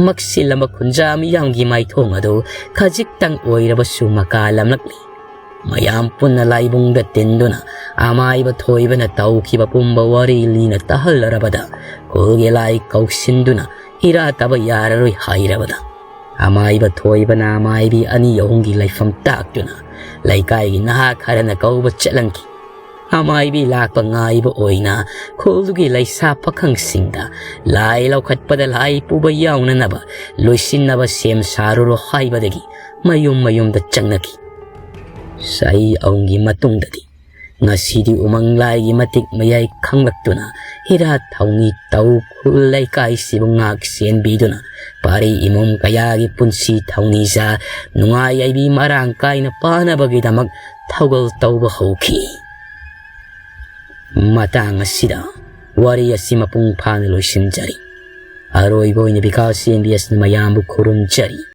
ꯃꯛꯁꯤꯜꯂꯝꯕ ꯈꯨꯟꯖꯥ ꯃꯤꯌꯥꯝꯒꯤ ꯃꯥꯏꯊꯣꯡ ꯑꯗꯨ ꯈꯖꯤꯛꯇꯪ ꯑꯣꯏꯔꯕꯁꯨ ꯃꯀꯥ ꯂꯝꯂꯛꯂꯤ꯫ ꯃꯌꯥꯝ ꯄꯨꯟꯅ ꯂꯥꯏꯕꯨꯡꯗ ꯇꯤꯟꯗꯨꯅ ꯑꯃꯥꯏꯕ ꯊꯣꯏꯕꯅ ꯇꯧꯈꯤꯕ ꯄꯨꯝꯕ ꯋꯥꯔꯤ ꯂꯤꯅ ꯇꯥꯍꯜꯂꯔꯕꯗ ꯈꯨꯜꯒꯤ ꯂꯥꯏ ꯀꯧꯁꯤꯟꯗꯨꯅ ꯏꯔꯥꯠꯇꯕ ꯌꯥꯔꯔꯣꯏ ꯍꯥꯏꯔꯕꯗ ꯑꯃꯥꯏꯕ ꯊꯣꯏꯕꯅ ꯑꯃꯥꯏꯕꯤ ꯑꯅꯤ ꯑꯍꯨꯝꯒꯤ ꯂꯩꯐꯝ ꯇꯥꯛꯇꯨꯅ ꯂꯩꯀꯥꯏꯒꯤ ꯅꯍꯥ ꯈꯔꯅ ꯀꯧꯕ ꯆꯠꯍꯟꯈꯤ꯫ ꯑꯃꯥꯏꯕꯤ ꯂꯥꯛꯄ ꯉꯥꯏꯕ ꯑꯣꯏꯅ ꯈꯨꯜꯗꯨꯒꯤ ꯂꯩꯁꯥ ꯄꯥꯈꯪꯁꯤꯡꯗ ꯂꯥꯏ ꯂꯧꯈꯠꯄꯗ ꯂꯥꯏ ꯄꯨꯕ ꯌꯥꯎꯅꯅꯕ ꯂꯣꯏꯁꯤꯟꯅꯕ ꯁꯦꯝ ꯁꯥꯔꯨꯔꯣ ꯍꯥꯏꯕꯗꯒꯤ ꯃꯌꯨꯝ ꯃꯌꯨꯝꯗ ꯆꯪꯅꯈꯤ꯫ ꯆꯍꯤ ꯑꯍꯨꯝꯒꯤ ꯃꯇꯨꯡꯗꯗꯤ ꯉꯁꯤꯗꯤ ꯎꯃꯪ ꯂꯥꯏꯒꯤ ꯃꯇꯤꯛ ꯃꯌꯥꯏ ꯈꯪꯂꯛꯇꯨꯅ ꯏꯔꯥꯠ ꯊꯧꯅꯤ ꯇꯧ ꯈꯨꯜ ꯂꯩꯀꯥꯏꯁꯤꯕꯨ ꯉꯥꯛ ꯁꯦꯟꯕꯤꯗꯨꯅ ꯄꯥꯔꯤ ꯏꯃꯨꯡ ꯀꯌꯥꯒꯤ ꯄꯨꯟꯁꯤ ꯊꯧꯅꯤꯖꯥ ꯅꯨꯡꯉꯥꯏ ꯌꯥꯏꯕꯤ ꯃꯔꯥꯡ ꯀꯥꯏꯅ ꯄꯥꯅꯕꯒꯤꯗꯃꯛ ꯊꯧꯒꯜ ꯇꯧꯕ ꯍꯧꯈꯤ꯫ ꯃꯇꯥꯡ ꯑꯁꯤꯗ ꯋꯥꯔꯤ ꯑꯁꯤ ꯃꯄꯨꯡ ꯐꯥꯅ ꯂꯣꯏꯁꯤꯟꯖꯔꯤ꯫ ꯑꯔꯣꯏꯕ ꯑꯣꯏꯅ ꯕꯤꯀꯥꯁ ꯑꯦꯝ ꯕꯤ ꯑꯦꯁꯅ ꯃꯌꯥꯝꯕꯨ ꯈꯨꯔꯨꯝꯖꯔꯤ꯫